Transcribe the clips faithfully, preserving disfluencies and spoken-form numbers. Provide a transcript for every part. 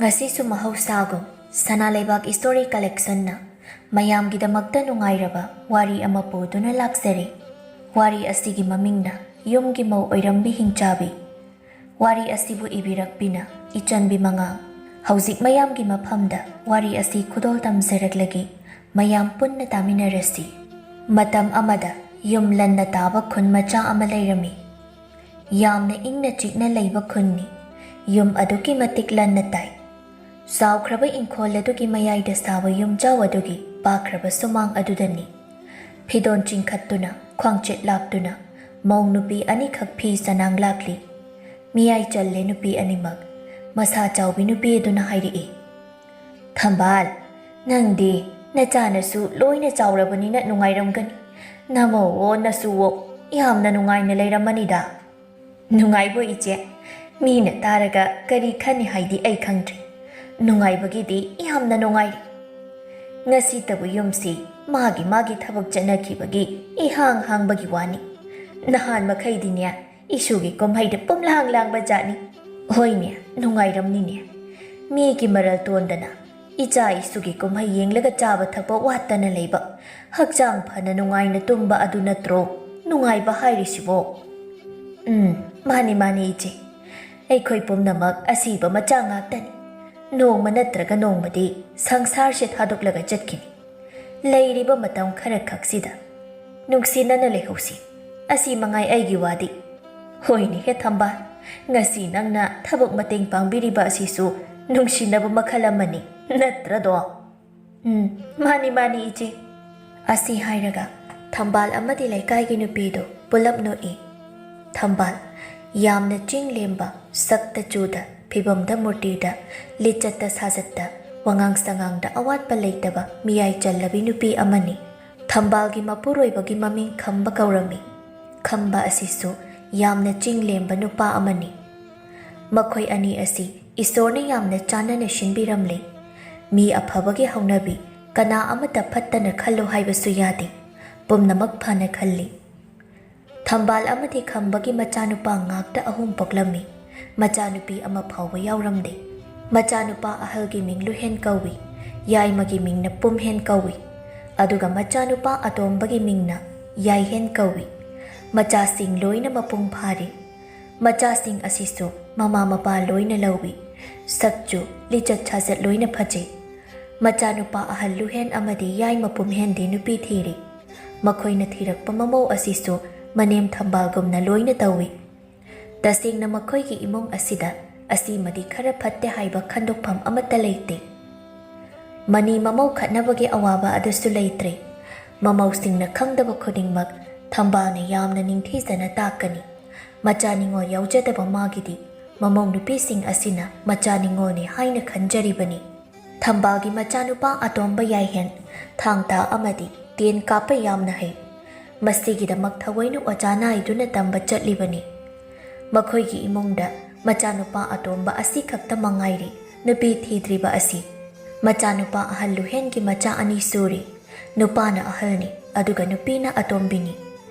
ꯑꯁꯤꯁꯨ ꯃꯍꯧꯁꯥꯒꯨꯝ ꯁꯅꯥ ꯂꯩꯕꯥꯛ ꯏꯁꯇꯣꯔꯤ ꯀꯂꯦꯛꯁꯟꯅ ꯃꯌꯥꯝꯒꯤꯗꯃꯛꯇ ꯅꯨꯡꯉꯥꯏꯔꯕ ꯋꯥꯔꯤ ꯑꯃ ꯄꯨꯗꯨꯅ ꯂꯥꯛꯆꯔꯤ꯫ ꯋꯥꯔꯤ ꯑꯁꯤꯒꯤ ꯃꯃꯤꯡꯅ ꯌꯨꯝꯒꯤ ꯃꯧ ꯑꯣꯏꯔꯝꯕꯤ ꯍꯤꯡꯆꯥꯕꯤ꯫ ꯋꯥꯔꯤ ꯑꯁꯤꯕꯨ ꯏꯕꯤꯔꯛꯄꯤꯅ ꯏꯆꯟꯕꯤ ꯃꯉꯥꯡ꯫ ꯍꯧꯖꯤꯛ ꯃꯌꯥꯝꯒꯤ ꯃꯐꯝꯗ ꯋꯥꯔꯤ ꯑꯁꯤ ꯈꯨꯗꯣꯜ ꯇꯝꯖꯔꯛꯂꯒꯦ, ꯃꯌꯥꯝ ꯄꯨꯟꯅ ꯇꯥꯃꯤꯟꯅꯔꯁꯤ꯫ ꯃꯇꯝ ꯑꯃꯗ ꯌꯨꯝ ꯂꯟꯅ ꯇꯥꯕ ꯈꯨꯟ ꯃꯆꯥ ꯑꯃ ꯂꯩꯔꯝꯃꯤ꯫ ꯌꯥꯝꯅ ꯏꯪꯅ ꯆꯤꯛꯅ ꯂꯩꯕ ꯈꯨꯟꯅꯤ꯫ ꯌꯨꯝ ꯑꯗꯨꯛꯀꯤ ꯃꯇꯤꯛ ꯂꯟꯅ ꯇꯥꯏ꯫ ꯆꯥꯎꯈ꯭ꯔꯕ ꯏꯪꯈꯣꯜ ꯑꯗꯨꯒꯤ ꯃꯌꯥꯏꯗ ꯁꯥꯕ ꯌꯨꯝꯖꯥꯎ ꯑꯗꯨꯒꯤ ꯄꯥꯛꯈ꯭ꯔꯕ ꯁꯨꯃꯥꯡ ꯑꯗꯨꯗꯅꯤ ꯐꯤꯗꯣꯟ ꯆꯤꯡꯈꯠꯇꯨꯅ, ꯈ꯭ꯋꯥꯡꯆꯤꯠ ꯂꯥꯛꯇꯨꯅ, ꯃꯧ ꯅꯨꯄꯤ ꯑꯅꯤꯈꯛ ꯐꯤ ꯆꯅꯥꯡ ꯂꯥꯛꯂꯤ꯫ "ꯃꯤꯌꯥꯏ ꯆꯜꯂꯦ ꯅꯨꯄꯤ ꯑꯅꯤꯃꯛ", ꯃꯁꯥ ꯆꯥꯎꯕꯤ ꯅꯨꯄꯤ ꯑꯗꯨꯅ ꯍꯥꯏꯔꯛꯏ꯫ "ꯊꯝꯕꯥꯜ, ꯅꯪꯗꯤ ꯅꯆꯥꯅꯁꯨ ꯂꯣꯏꯅ ꯆꯥꯎꯔꯕꯅꯤꯅ ꯅꯨꯡꯉꯥꯏꯔꯝꯒꯅꯤ꯫ ꯅꯃꯧꯋꯣ ꯅꯁꯨꯋꯣ ꯌꯥꯝꯅ ꯅꯨꯡꯉꯥꯏꯅ ꯂꯩꯔꯝꯃꯅꯤꯗ꯫" "ꯅꯨꯡꯉꯥꯏꯕꯣ ꯏꯆꯦ? ꯃꯤꯅ ꯇꯥꯔꯒ ꯀꯔꯤ ꯈꯟꯅꯤ ꯍꯥꯏꯗꯤ ꯑꯩ ꯈꯪꯗ꯭ꯔꯦ꯫ ꯅꯨꯡꯉꯥꯏꯕꯒꯤꯗꯤ ꯌꯥꯝꯅ ꯅꯨꯡꯉꯥꯏꯔꯤ꯫ ꯉꯁꯤꯇꯕꯨ ꯌꯨꯝꯁꯤ ꯃꯥꯒꯤ ꯃꯥꯒꯤ ꯊꯕꯛ ꯆꯠꯅꯈꯤꯕꯒꯤ ꯏꯍꯥꯡ ꯍꯥꯡꯕꯒꯤ ꯋꯥꯅꯤ꯫ ꯅꯍꯥꯟ ꯃꯈꯩꯗꯤꯅꯦ, ꯏꯁꯨꯒꯤ ꯀꯨꯝꯍꯩꯗ ꯄꯨꯝꯂꯥꯡ ꯂꯥꯡꯕ ꯖꯥꯠꯅꯤ꯫ ꯍꯣꯏꯅꯦ, ꯅꯨꯡꯉꯥꯏꯔꯝꯅꯤꯅꯦ꯫ ꯃꯤꯒꯤ ꯃꯔꯜ ꯇꯣꯟꯗꯅ ꯏꯆꯥ ꯏꯁꯨꯒꯤ ꯀꯨꯝꯍꯩ ꯌꯦꯡꯂꯒ ꯆꯥꯕ ꯊꯛꯄ ꯋꯥꯠꯇꯅ ꯂꯩꯕ, ꯍꯛꯆꯥꯡ ꯐꯅ ꯅꯨꯡꯉꯥꯏꯅ ꯇꯨꯝꯕ ꯑꯗꯨ ꯅꯠꯇ꯭ꯔꯣ ꯅꯨꯡꯉꯥꯏꯕ ꯍꯥꯏꯔꯤꯁꯤꯕꯣ?" "ꯎꯝ, ꯃꯥꯅꯤ, ꯃꯥꯅꯤ ꯏꯆꯦ꯫ ꯑꯩꯈꯣꯏ ꯄꯨꯝꯅꯃꯛ ꯑꯁꯤꯕ ꯃꯆꯥ ꯉꯥꯛꯇꯅꯤ꯫ ꯅꯣꯡꯃ ꯅꯠꯇ꯭ꯔꯒ ꯅꯣꯡꯃꯗꯤ ꯁꯪꯁꯥꯔꯁꯦ ꯊꯥꯗꯣꯛꯂꯒ ꯆꯠꯈꯤꯅꯤ꯫ ꯂꯩꯔꯤꯕ ꯃꯇꯝ ꯈꯔ ꯈꯛꯁꯤꯗ ꯅꯨꯡꯁꯤꯅꯅ ꯂꯩꯍꯧꯁꯤ꯫ ꯑꯁꯤ ꯃꯉꯥꯏ ꯑꯩꯒꯤ ꯋꯥꯗꯤ꯫" "ꯍꯣꯏꯅꯦ ꯍꯦ ꯊꯝꯕꯥꯜ, ꯉꯁꯤ ꯅꯪꯅ ꯊꯕꯛ ꯃꯇꯦꯡ ꯄꯥꯡꯕꯤꯔꯤꯕ ꯑꯁꯤꯁꯨ ꯅꯨꯡꯁꯤꯅꯕ ꯃꯈꯜ ꯑꯃꯅꯤ, ꯅꯠꯇ꯭ꯔꯗꯣ?" "ꯎꯝ, ꯃꯥꯅꯤ, ꯃꯥꯅꯤ ꯏꯆꯦ꯫" ꯑꯁꯤ ꯍꯥꯏꯔꯒ ꯊꯝꯕꯥꯜ ꯑꯃꯗꯤ ꯂꯩꯀꯥꯏꯒꯤ ꯅꯨꯄꯤꯗꯨ ꯄꯨꯂꯞ ꯅꯣꯛꯏ꯫ ꯊꯝꯕꯥꯜ, ꯌꯥꯝꯅ ꯆꯤꯡ ꯂꯦꯝꯕ, ꯁꯛꯇ ꯆꯨꯗ, ꯐꯤꯕꯝꯗ ꯃꯨꯔꯇꯤꯗ, ꯂꯤꯆꯠꯇ ꯁꯥꯖꯠꯇ, ꯋꯥꯉꯥꯡ ꯁꯉꯥꯡꯗ ꯑꯋꯥꯠꯄ ꯂꯩꯇꯕ ꯃꯤꯌꯥꯏ ꯆꯜꯂꯕꯤ ꯅꯨꯄꯤ ꯑꯃꯅꯤ꯫ ꯊꯝꯕꯥꯜꯒꯤ ꯃꯄꯨꯔꯣꯏꯕꯒꯤ ꯃꯃꯤꯡ ꯈꯝꯕ ꯀꯧꯔꯝꯃꯤ꯫ ꯈꯝꯕ ꯑꯁꯤꯁꯨ ꯌꯥꯝꯅ ꯆꯤꯡ ꯂꯦꯝꯕ ꯅꯨꯄꯥ ꯑꯃꯅꯤ꯫ ꯃꯈꯣꯏ ꯑꯅꯤ ꯑꯁꯤ ꯏꯁꯣꯔꯅ ꯌꯥꯝꯅ ꯆꯥꯟꯅꯅ ꯁꯤꯟꯕꯤꯔꯝꯂꯦ꯫ ꯃꯤ ꯑꯐꯕꯒꯤ ꯍꯧꯅꯕꯤ ꯀꯅꯥ ꯑꯃꯠꯇ ꯐꯠꯇꯅ ꯈꯜꯂꯨ ꯍꯥꯏꯕꯁꯨ ꯌꯥꯗꯦ꯫ ꯄꯨꯝꯅꯃꯛ ꯐꯅ ꯈꯜꯂꯤ꯫ ꯊꯝꯕꯥꯜ ꯑꯃꯗꯤ ꯈꯝꯕꯒꯤ ꯃꯆꯥꯅꯨꯄꯥ ꯉꯥꯛꯇ ꯑꯍꯨꯝ ꯄꯣꯛꯂꯝꯃꯤ꯫ ꯃꯆꯥꯅꯨꯄꯤ ꯑꯃ ꯐꯥꯎꯕ ꯌꯥꯎꯔꯝꯗꯦ꯫ ꯃꯆꯥꯅꯨꯄꯥ ꯑꯍꯜꯒꯤ ꯃꯤꯡ ꯂꯨꯍꯦꯟ ꯀꯧꯏ꯫ ꯌꯥꯏꯃꯒꯤ ꯃꯤꯡꯅ ꯄꯨꯝꯍꯦꯟ ꯀꯧꯏ꯫ ꯑꯗꯨꯒ ꯃꯆꯥꯅꯨꯄꯥ ꯑꯇꯣꯝꯕꯒꯤ ꯃꯤꯡꯅ ꯌꯥꯏꯍꯦꯟ ꯀꯧꯏ꯫ ꯃꯆꯥꯁꯤꯡ ꯂꯣꯏꯅ ꯃꯄꯨꯡ ꯐꯥꯔꯦ꯫ ꯃꯆꯥꯁꯤꯡ ꯑꯁꯤꯁꯨ ꯃꯃꯥ ꯃꯄꯥ ꯂꯣꯏꯅ ꯂꯧꯏ꯫ ꯁꯛꯆꯨ, ꯂꯤꯆꯠ ꯁꯥꯖꯠ ꯂꯣꯏꯅ ꯐꯖꯩ꯫ ꯃꯆꯥꯅꯨꯄꯥ ꯑꯍꯜ ꯂꯨꯍꯦꯟ ꯑꯃꯗꯤ ꯌꯥꯏꯃ ꯄꯨꯝꯍꯦꯟꯗꯤ ꯅꯨꯄꯤ ꯊꯤꯔꯦ꯫ ꯃꯈꯣꯏꯅ ꯊꯤꯔꯛꯄ ꯃꯃꯧ ꯑꯁꯤꯁꯨ ꯃꯅꯦꯝ ꯊꯝꯕꯥꯜꯒꯨꯝꯅ ꯂꯣꯏꯅ ꯇꯧꯏ꯫ ꯇꯁꯦꯡꯅ ꯃꯈꯣꯏꯒꯤ ꯏꯃꯨꯡ ꯑꯁꯤꯗ ꯑꯁꯤꯃꯗꯤ ꯈꯔ ꯐꯠꯇꯦ ꯍꯥꯏꯕ ꯈꯟꯗꯣꯛꯐꯝ ꯑꯃꯠꯇ ꯂꯩꯇꯦ꯫ ꯃꯅꯤ ꯃꯃꯧ ꯈꯠꯅꯕꯒꯤ ꯑꯋꯥꯕ ꯑꯗꯨꯁꯨ ꯂꯩꯇ꯭ꯔꯦ꯫ ꯃꯃꯧꯁꯤꯡꯅ ꯈꯪꯗꯕ ꯈꯨꯗꯤꯡꯃꯛ ꯊꯝꯕꯥꯜꯅ ꯌꯥꯝꯅ ꯅꯤꯡꯊꯤꯖꯅ ꯇꯥꯛꯀꯅꯤ꯫ ꯃꯆꯥ ꯅꯤꯉꯣꯜ ꯌꯥꯎꯖꯗꯕ ꯃꯥꯒꯤꯗꯤ ꯃꯃꯧ ꯅꯨꯄꯤꯁꯤꯡ ꯑꯁꯤꯅ ꯃꯆꯥ ꯅꯤꯉꯣꯜꯅꯤ ꯍꯥꯏꯅ ꯈꯟꯖꯔꯤꯕꯅꯤ꯫ ꯊꯝꯕꯥꯜꯒꯤ ꯃꯆꯥꯅꯨꯄꯥ ꯑꯇꯣꯝꯕ ꯌꯥꯏꯍꯦꯟ ꯊꯥꯡ ꯇꯥ ꯑꯃꯗꯤ ꯇꯦꯟ ꯀꯥꯞꯄ ꯌꯥꯝꯅ ꯍꯩ꯫ ꯃꯁꯤꯒꯤꯗꯃꯛ ꯊꯑꯣꯏꯅ ꯑꯣꯖꯥ ꯅꯥꯏꯗꯨꯅ ꯇꯝꯕ ꯆꯠꯂꯤꯕꯅꯤ꯫ ꯃꯈꯣꯏꯒꯤ ꯏꯃꯨꯡꯗ ꯃꯆꯥꯅꯨꯄꯥ ꯑꯇꯣꯝꯕ ꯑꯁꯤ ꯈꯛꯇ ꯃꯉꯥꯏꯔꯦ ꯅꯨꯄꯤ ꯊꯤꯗ꯭ꯔꯤꯕ ꯑꯁꯤ꯫ ꯃꯆꯥꯅꯨꯄꯥ ꯑꯍꯜ ꯂꯨꯍꯦꯟꯒꯤ ꯃꯆꯥ ꯑꯅꯤ ꯁꯨꯔꯤ꯫ ꯅꯨꯄꯥꯅ ꯑꯍꯜꯅꯤ, ꯑꯗꯨꯒ ꯅꯨꯄꯤꯅ ꯑꯇꯣꯝꯕꯤꯅꯤ꯫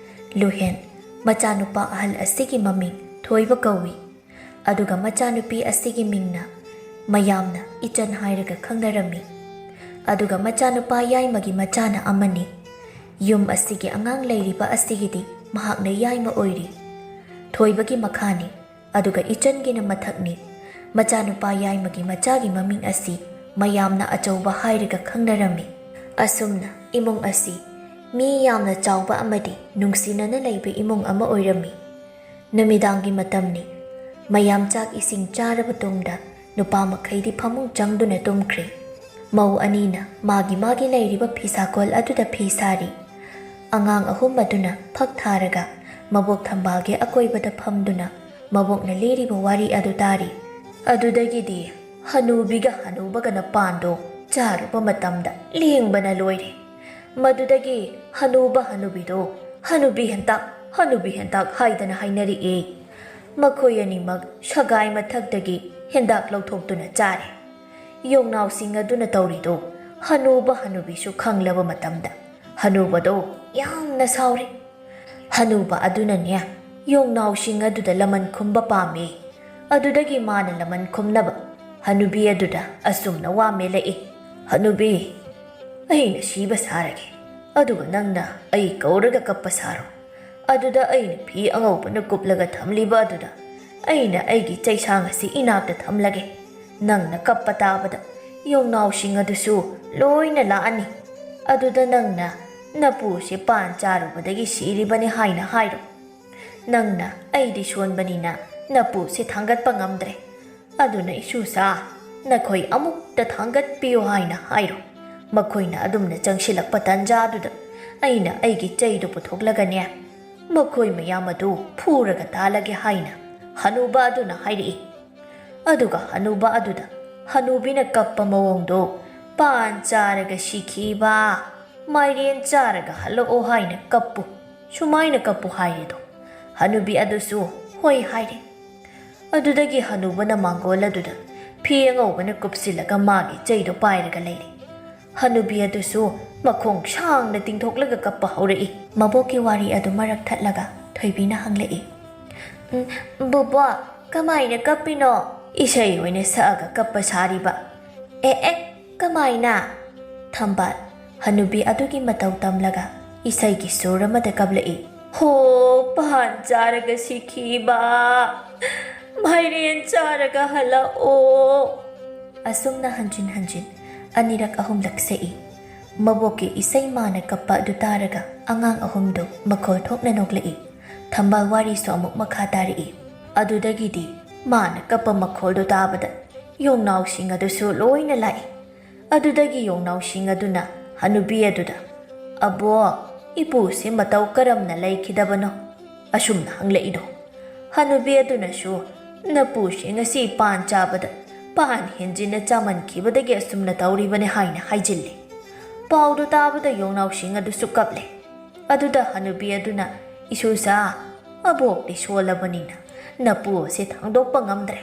ꯂꯨꯍꯦꯟ, ꯃꯆꯥꯅꯨꯄꯥ ꯑꯍꯜ ꯑꯁꯤꯒꯤ ꯃꯃꯤꯡ ꯊꯣꯏꯕ ꯀꯧꯏ꯫ ꯑꯗꯨꯒ ꯃꯆꯥꯅꯨꯄꯤ ꯑꯁꯤꯒꯤ ꯃꯤꯡꯅ ꯃꯌꯥꯝꯅ ꯏꯆꯟ ꯍꯥꯏꯔꯒ ꯈꯪꯅꯔꯝꯃꯤ꯫ ꯑꯗꯨꯒ ꯃꯆꯥꯅꯨꯄꯥ ꯌꯥꯏꯃꯒꯤ ꯃꯆꯥꯅ ꯑꯃꯅꯤ꯫ ꯌꯨꯝ ꯑꯁꯤꯒꯤ ꯑꯉꯥꯡ ꯂꯩꯔꯤꯕ ꯑꯁꯤꯒꯤꯗꯤ ꯃꯍꯥꯛꯅ ꯌꯥꯏꯃ ꯑꯣꯏꯔꯤ꯫ ꯊꯣꯏꯕꯒꯤ ꯃꯈꯥꯅꯤ, ꯑꯗꯨꯒ ꯏꯆꯟꯒꯤꯅ ꯃꯊꯛꯅꯤ꯫ ꯃꯆꯥꯅꯨꯄꯥ ꯌꯥꯏꯃꯒꯤ ꯃꯆꯥꯒꯤ ꯃꯃꯤꯡ ꯑꯁꯤ ꯃꯌꯥꯝꯅ ꯑꯆꯧꯕ ꯍꯥꯏꯔꯒ ꯈꯪꯅꯔꯝꯃꯤ꯫ ꯑꯁꯨꯝꯅ ꯏꯃꯨꯡ ꯑꯁꯤ ꯃꯤ ꯌꯥꯝꯅ ꯆꯥꯎꯕ ꯑꯃꯗꯤ ꯅꯨꯡꯁꯤꯅꯅ ꯂꯩꯕ ꯏꯃꯨꯡ ꯑꯃ ꯑꯣꯏꯔꯝꯃꯤ꯫ ꯅꯨꯃꯤꯗꯥꯡꯒꯤ ꯃꯇꯝꯅꯤ꯫ ꯃꯌꯥꯝ ꯆꯥꯛ ꯏꯁꯤꯡ ꯆꯥꯔꯕ ꯇꯨꯡꯗ ꯅꯨꯄꯥ ꯃꯈꯩꯗꯤ ꯐꯃꯨꯡ ꯆꯪꯗꯨꯅ ꯇꯨꯝꯈ꯭ꯔꯦ꯫ ꯃꯧ ꯑꯅꯤꯅ ꯃꯥꯒꯤ ꯃꯥꯒꯤ ꯂꯩꯔꯤꯕ ꯐꯤꯁꯥꯀꯣꯜ ꯑꯗꯨꯗ ꯐꯤ ꯁꯥꯔꯤ꯫ ꯑꯉꯥꯡ ꯑꯍꯨꯝ ꯑꯗꯨꯅ ꯐꯛ ꯊꯥꯔꯒ ꯃꯕꯣꯛ ꯊꯝꯕꯥꯜꯒꯤ ꯑꯀꯣꯏꯕꯗ ꯐꯝꯗꯨꯅ ꯃꯕꯣꯛꯅ ꯂꯤꯔꯤꯕ ꯋꯥꯔꯤ ꯑꯗꯨ ꯇꯥꯔꯤ꯫ ꯑꯗꯨꯗꯒꯤꯗꯤ ꯍꯅꯨꯕꯤꯒ ꯍꯅꯨꯕꯒꯅ ꯄꯥꯟꯗꯣ ꯆꯥꯔꯨꯕ ꯃꯇꯝꯗ ꯂꯦꯡꯕꯅ ꯂꯣꯏꯔꯦ꯫ ꯃꯗꯨꯗꯒꯤ ꯍꯅꯨꯕ ꯍꯅꯨꯕꯤꯗꯣ "ꯍꯅꯨꯕꯤ ꯍꯦꯟꯇꯥꯛ, ꯍꯅꯨꯕꯤ ꯍꯦꯟꯇꯥꯛ" ꯍꯥꯏꯗꯅ ꯍꯥꯏꯅꯔꯛꯑꯦ꯫ ꯃꯈꯣꯏ ꯑꯅꯤꯃꯛ ꯁꯒꯥꯏ ꯃꯊꯛꯇꯒꯤ ꯍꯦꯟꯗꯥꯛ ꯂꯧꯊꯣꯛꯇꯨꯅ ꯆꯥꯔꯦ꯫ ꯌꯣꯡꯅꯥꯎꯁꯤꯡ ꯑꯗꯨꯅ ꯇꯧꯔꯤꯗꯣ ꯍꯅꯨꯕ ꯍꯅꯨꯕꯤꯁꯨ ꯈꯪꯂꯕ ꯃꯇꯝꯗ ꯍꯅꯨꯕꯗꯣ ꯌꯥꯝꯅ ꯁꯥꯎꯔꯦ꯫ ꯍꯅꯨꯕ ꯑꯗꯨꯅꯅꯦ, ꯌꯣꯡꯅꯥꯎꯁꯤꯡ ꯑꯗꯨꯗ ꯂꯃꯟ ꯈꯨꯝꯕ ꯄꯥꯝꯃꯤ꯫ ꯑꯗꯨꯗꯒꯤ ꯃꯥꯅ ꯂꯃꯟ ꯈꯨꯝꯅꯕ ꯍꯅꯨꯕꯤ ꯑꯗꯨꯗ ꯑꯁꯨꯝꯅ ꯋꯥ ꯃꯦꯜꯂꯛꯏ, "ꯍꯅꯨꯕꯤ, ꯑꯩꯅ ꯁꯤꯕ ꯁꯥꯔꯒꯦ, ꯑꯗꯨꯒ ꯅꯪꯅ ꯑꯩ ꯀꯧꯔꯒ ꯀꯞꯄ ꯁꯥꯔꯣ꯫ ꯑꯗꯨꯗ ꯑꯩꯅ ꯐꯤ ꯑꯉꯧꯕꯅ ꯀꯨꯞꯂꯒ ꯊꯝꯂꯤꯕ ꯑꯗꯨꯗ ꯑꯩꯅ ꯑꯩꯒꯤ ꯆꯩꯁꯥꯡ ꯑꯁꯤ ꯏꯅꯥꯛꯇ ꯊꯝꯂꯒꯦ꯫ ꯅꯪꯅ ꯀꯞꯄ ꯇꯥꯕꯗ ꯌꯣꯡꯅꯥꯎꯁꯤꯡ ꯑꯗꯨꯁꯨ ꯂꯣꯏꯅ ꯂꯥꯛꯑꯅꯤ꯫ ꯑꯗꯨꯗ ꯅꯪꯅ ꯅꯄꯨꯁꯦ ꯄꯥꯟ ꯆꯥꯔꯨꯕꯗꯒꯤ ꯁꯤꯔꯤꯕꯅꯤ ꯍꯥꯏꯅ ꯍꯥꯏꯔꯣ꯫ ꯅꯪꯅ ꯑꯩꯗꯤ ꯁꯣꯟꯕꯅꯤꯅ ꯅꯄꯨꯁꯦ ꯊꯥꯡꯒꯠꯄ ꯉꯝꯗ꯭ꯔꯦ꯫ ꯑꯗꯨꯅ ꯏꯁꯨꯁꯥ, ꯅꯈꯣꯏ ꯑꯃꯨꯛꯇ ꯊꯥꯡꯒꯠꯄꯤꯌꯨ ꯍꯥꯏꯅ ꯍꯥꯏꯔꯣ꯫ ꯃꯈꯣꯏꯅ ꯑꯗꯨꯝꯅ ꯆꯪꯁꯤꯜꯂꯛꯄ ꯇꯥꯟꯖꯥꯗꯨꯗ ꯑꯩꯅ ꯑꯩꯒꯤ ꯆꯩꯗꯨ ꯄꯨꯊꯣꯛꯂꯒꯅꯦ, ꯃꯈꯣꯏ ꯃꯌꯥꯝ ꯑꯗꯨ ꯐꯨꯔꯒ ꯇꯥꯜꯂꯒꯦ" ꯍꯥꯏꯅ ꯍꯅꯨꯕ ꯑꯗꯨꯅ ꯍꯥꯏꯔꯛꯏ꯫ ꯑꯗꯨꯒ ꯍꯅꯨꯕ ꯑꯗꯨꯗ ꯍꯅꯨꯕꯤꯅ ꯀꯞꯄ ꯃꯑꯣꯡꯗꯣ, "ꯄꯥꯟ ꯆꯥꯔꯒ ꯁꯤꯈꯤꯕ, ꯃꯥꯏꯔꯦꯟ ꯆꯥꯔꯒ ꯍꯜꯂꯛꯑꯣ ꯍꯥꯏꯅ ꯀꯞꯄꯨ, ꯁꯨꯃꯥꯏꯅ ꯀꯞꯄꯨ" ꯍꯥꯏꯔꯦꯗꯣ꯫ ꯍꯅꯨꯕꯤ ꯑꯗꯨꯁꯨ ꯍꯣꯏ ꯍꯥꯏꯔꯦ꯫ ꯑꯗꯨꯗꯒꯤ ꯍꯅꯨꯕꯅ ꯃꯥꯡꯒꯣꯜ ꯑꯗꯨꯗ ꯐꯤ ꯑꯉꯧꯕꯅ ꯀꯨꯞꯁꯤꯜꯂꯒ ꯃꯥꯒꯤ ꯆꯩꯗꯣ ꯄꯥꯏꯔꯒ ꯂꯩꯔꯦ꯫ ꯍꯅꯨꯕꯤ ꯑꯗꯨꯁꯨ ꯃꯈꯣꯡ ꯁꯥꯡꯅ ꯇꯤꯡꯊꯣꯛꯂꯒ ꯀꯞꯄ ꯍꯧꯔꯛꯏ꯫ ꯃꯕꯣꯛꯀꯤ ꯋꯥꯔꯤ ꯑꯗꯨ ꯃꯔꯛ ꯊꯠꯂꯒ ꯊꯣꯏꯕꯤꯅ ꯍꯪꯂꯛꯏ, "ꯎꯝ, ꯕꯨꯕꯣꯛ, ꯀꯃꯥꯏꯅ ꯀꯞꯄꯤꯅꯣ?" "ꯏꯁꯩ ꯑꯣꯏꯅ ꯁꯛꯑꯒ ꯀꯞꯄ ꯁꯥꯔꯤꯕ꯫" "ꯑꯦ ꯑꯦ, ꯀꯃꯥꯏꯅ?" ꯊꯝꯕꯥꯜ ꯍꯅꯨꯕꯤ ꯑꯗꯨꯒꯤ ꯃꯇꯧ ꯇꯝꯂꯒ ꯏꯁꯩꯒꯤ ꯁꯨꯔ ꯑꯃꯗ ꯀꯞꯂꯛꯏ꯫ "ꯍꯣ, ꯄꯥꯟ ꯆꯥꯔꯒ ꯁꯤꯈꯤꯕ, ꯃꯥꯏꯔꯦꯟ ꯆꯥꯔꯒ ꯍꯜꯂꯛꯑꯣ" ꯑꯁꯨꯝꯅ ꯍꯟꯖꯤꯟ ꯍꯟꯖꯤꯟ ꯑꯅꯤꯔꯛ ꯑꯍꯨꯝꯂꯛ ꯁꯛꯏ꯫ ꯃꯕꯣꯛꯀꯤ ꯏꯁꯩ ꯃꯥꯅ ꯀꯞꯄ ꯑꯗꯨ ꯇꯥꯔꯒ ꯑꯉꯥꯡ ꯑꯍꯨꯝꯗꯨ ꯃꯈꯣꯜ ꯊꯣꯛꯅ ꯅꯣꯛꯂꯛꯏ꯫ ꯊꯝꯕꯥꯜ ꯋꯥꯔꯤꯁꯨ ꯑꯃꯨꯛ ꯃꯈꯥ ꯇꯥꯔꯛꯏ꯫ ꯑꯗꯨꯗꯒꯤꯗꯤ ꯃꯥꯅ ꯀꯞꯄ ꯃꯈꯣꯜꯗꯨ ꯇꯥꯕꯗ ꯌꯣꯡꯅꯥꯎꯁꯤꯡ ꯑꯗꯨꯁꯨ ꯂꯣꯏꯅ ꯂꯥꯛꯏ꯫ ꯑꯗꯨꯗꯒꯤ ꯌꯣꯡꯅꯥꯎꯁꯤꯡ ꯑꯗꯨꯅ ꯍꯅꯨꯕꯤ ꯑꯗꯨꯗ, "ꯑꯕꯣꯛ, ꯏꯄꯨꯁꯦ ꯃꯇꯧ ꯀꯔꯝꯅ ꯂꯩꯈꯤꯗꯕꯅꯣ?" ꯑꯁꯨꯝꯅ ꯍꯪꯂꯛꯏꯗꯣ꯫ ꯍꯅꯨꯕꯤ ꯑꯗꯨꯅꯁꯨ, "ꯅꯄꯨꯁꯦ ꯉꯁꯤ ꯄꯥꯟ ꯆꯥꯕꯗ ꯄꯥꯟ ꯍꯦꯟꯖꯤꯟꯅ ꯆꯥꯃꯟꯈꯤꯕꯗꯒꯤ ꯑꯁꯨꯝꯅ ꯇꯧꯔꯤꯕꯅꯤ" ꯍꯥꯏꯅ ꯍꯥꯏꯖꯤꯜꯂꯤ꯫ ꯄꯥꯎꯗꯨ ꯇꯥꯕꯗ ꯌꯣꯡꯅꯥꯎꯁꯤꯡ ꯑꯗꯨꯁꯨ ꯀꯞꯂꯦ꯫ ꯑꯗꯨꯗ ꯍꯅꯨꯕꯤ ꯑꯗꯨꯅ, "ꯏꯁꯨꯁꯥ, ꯑꯕꯣꯛꯇꯤ ꯁꯣꯜꯂꯕꯅꯤꯅ ꯅꯄꯨ ꯑꯁꯦ ꯊꯥꯡꯗꯣꯛꯄ ꯉꯝꯗ꯭ꯔꯦ꯫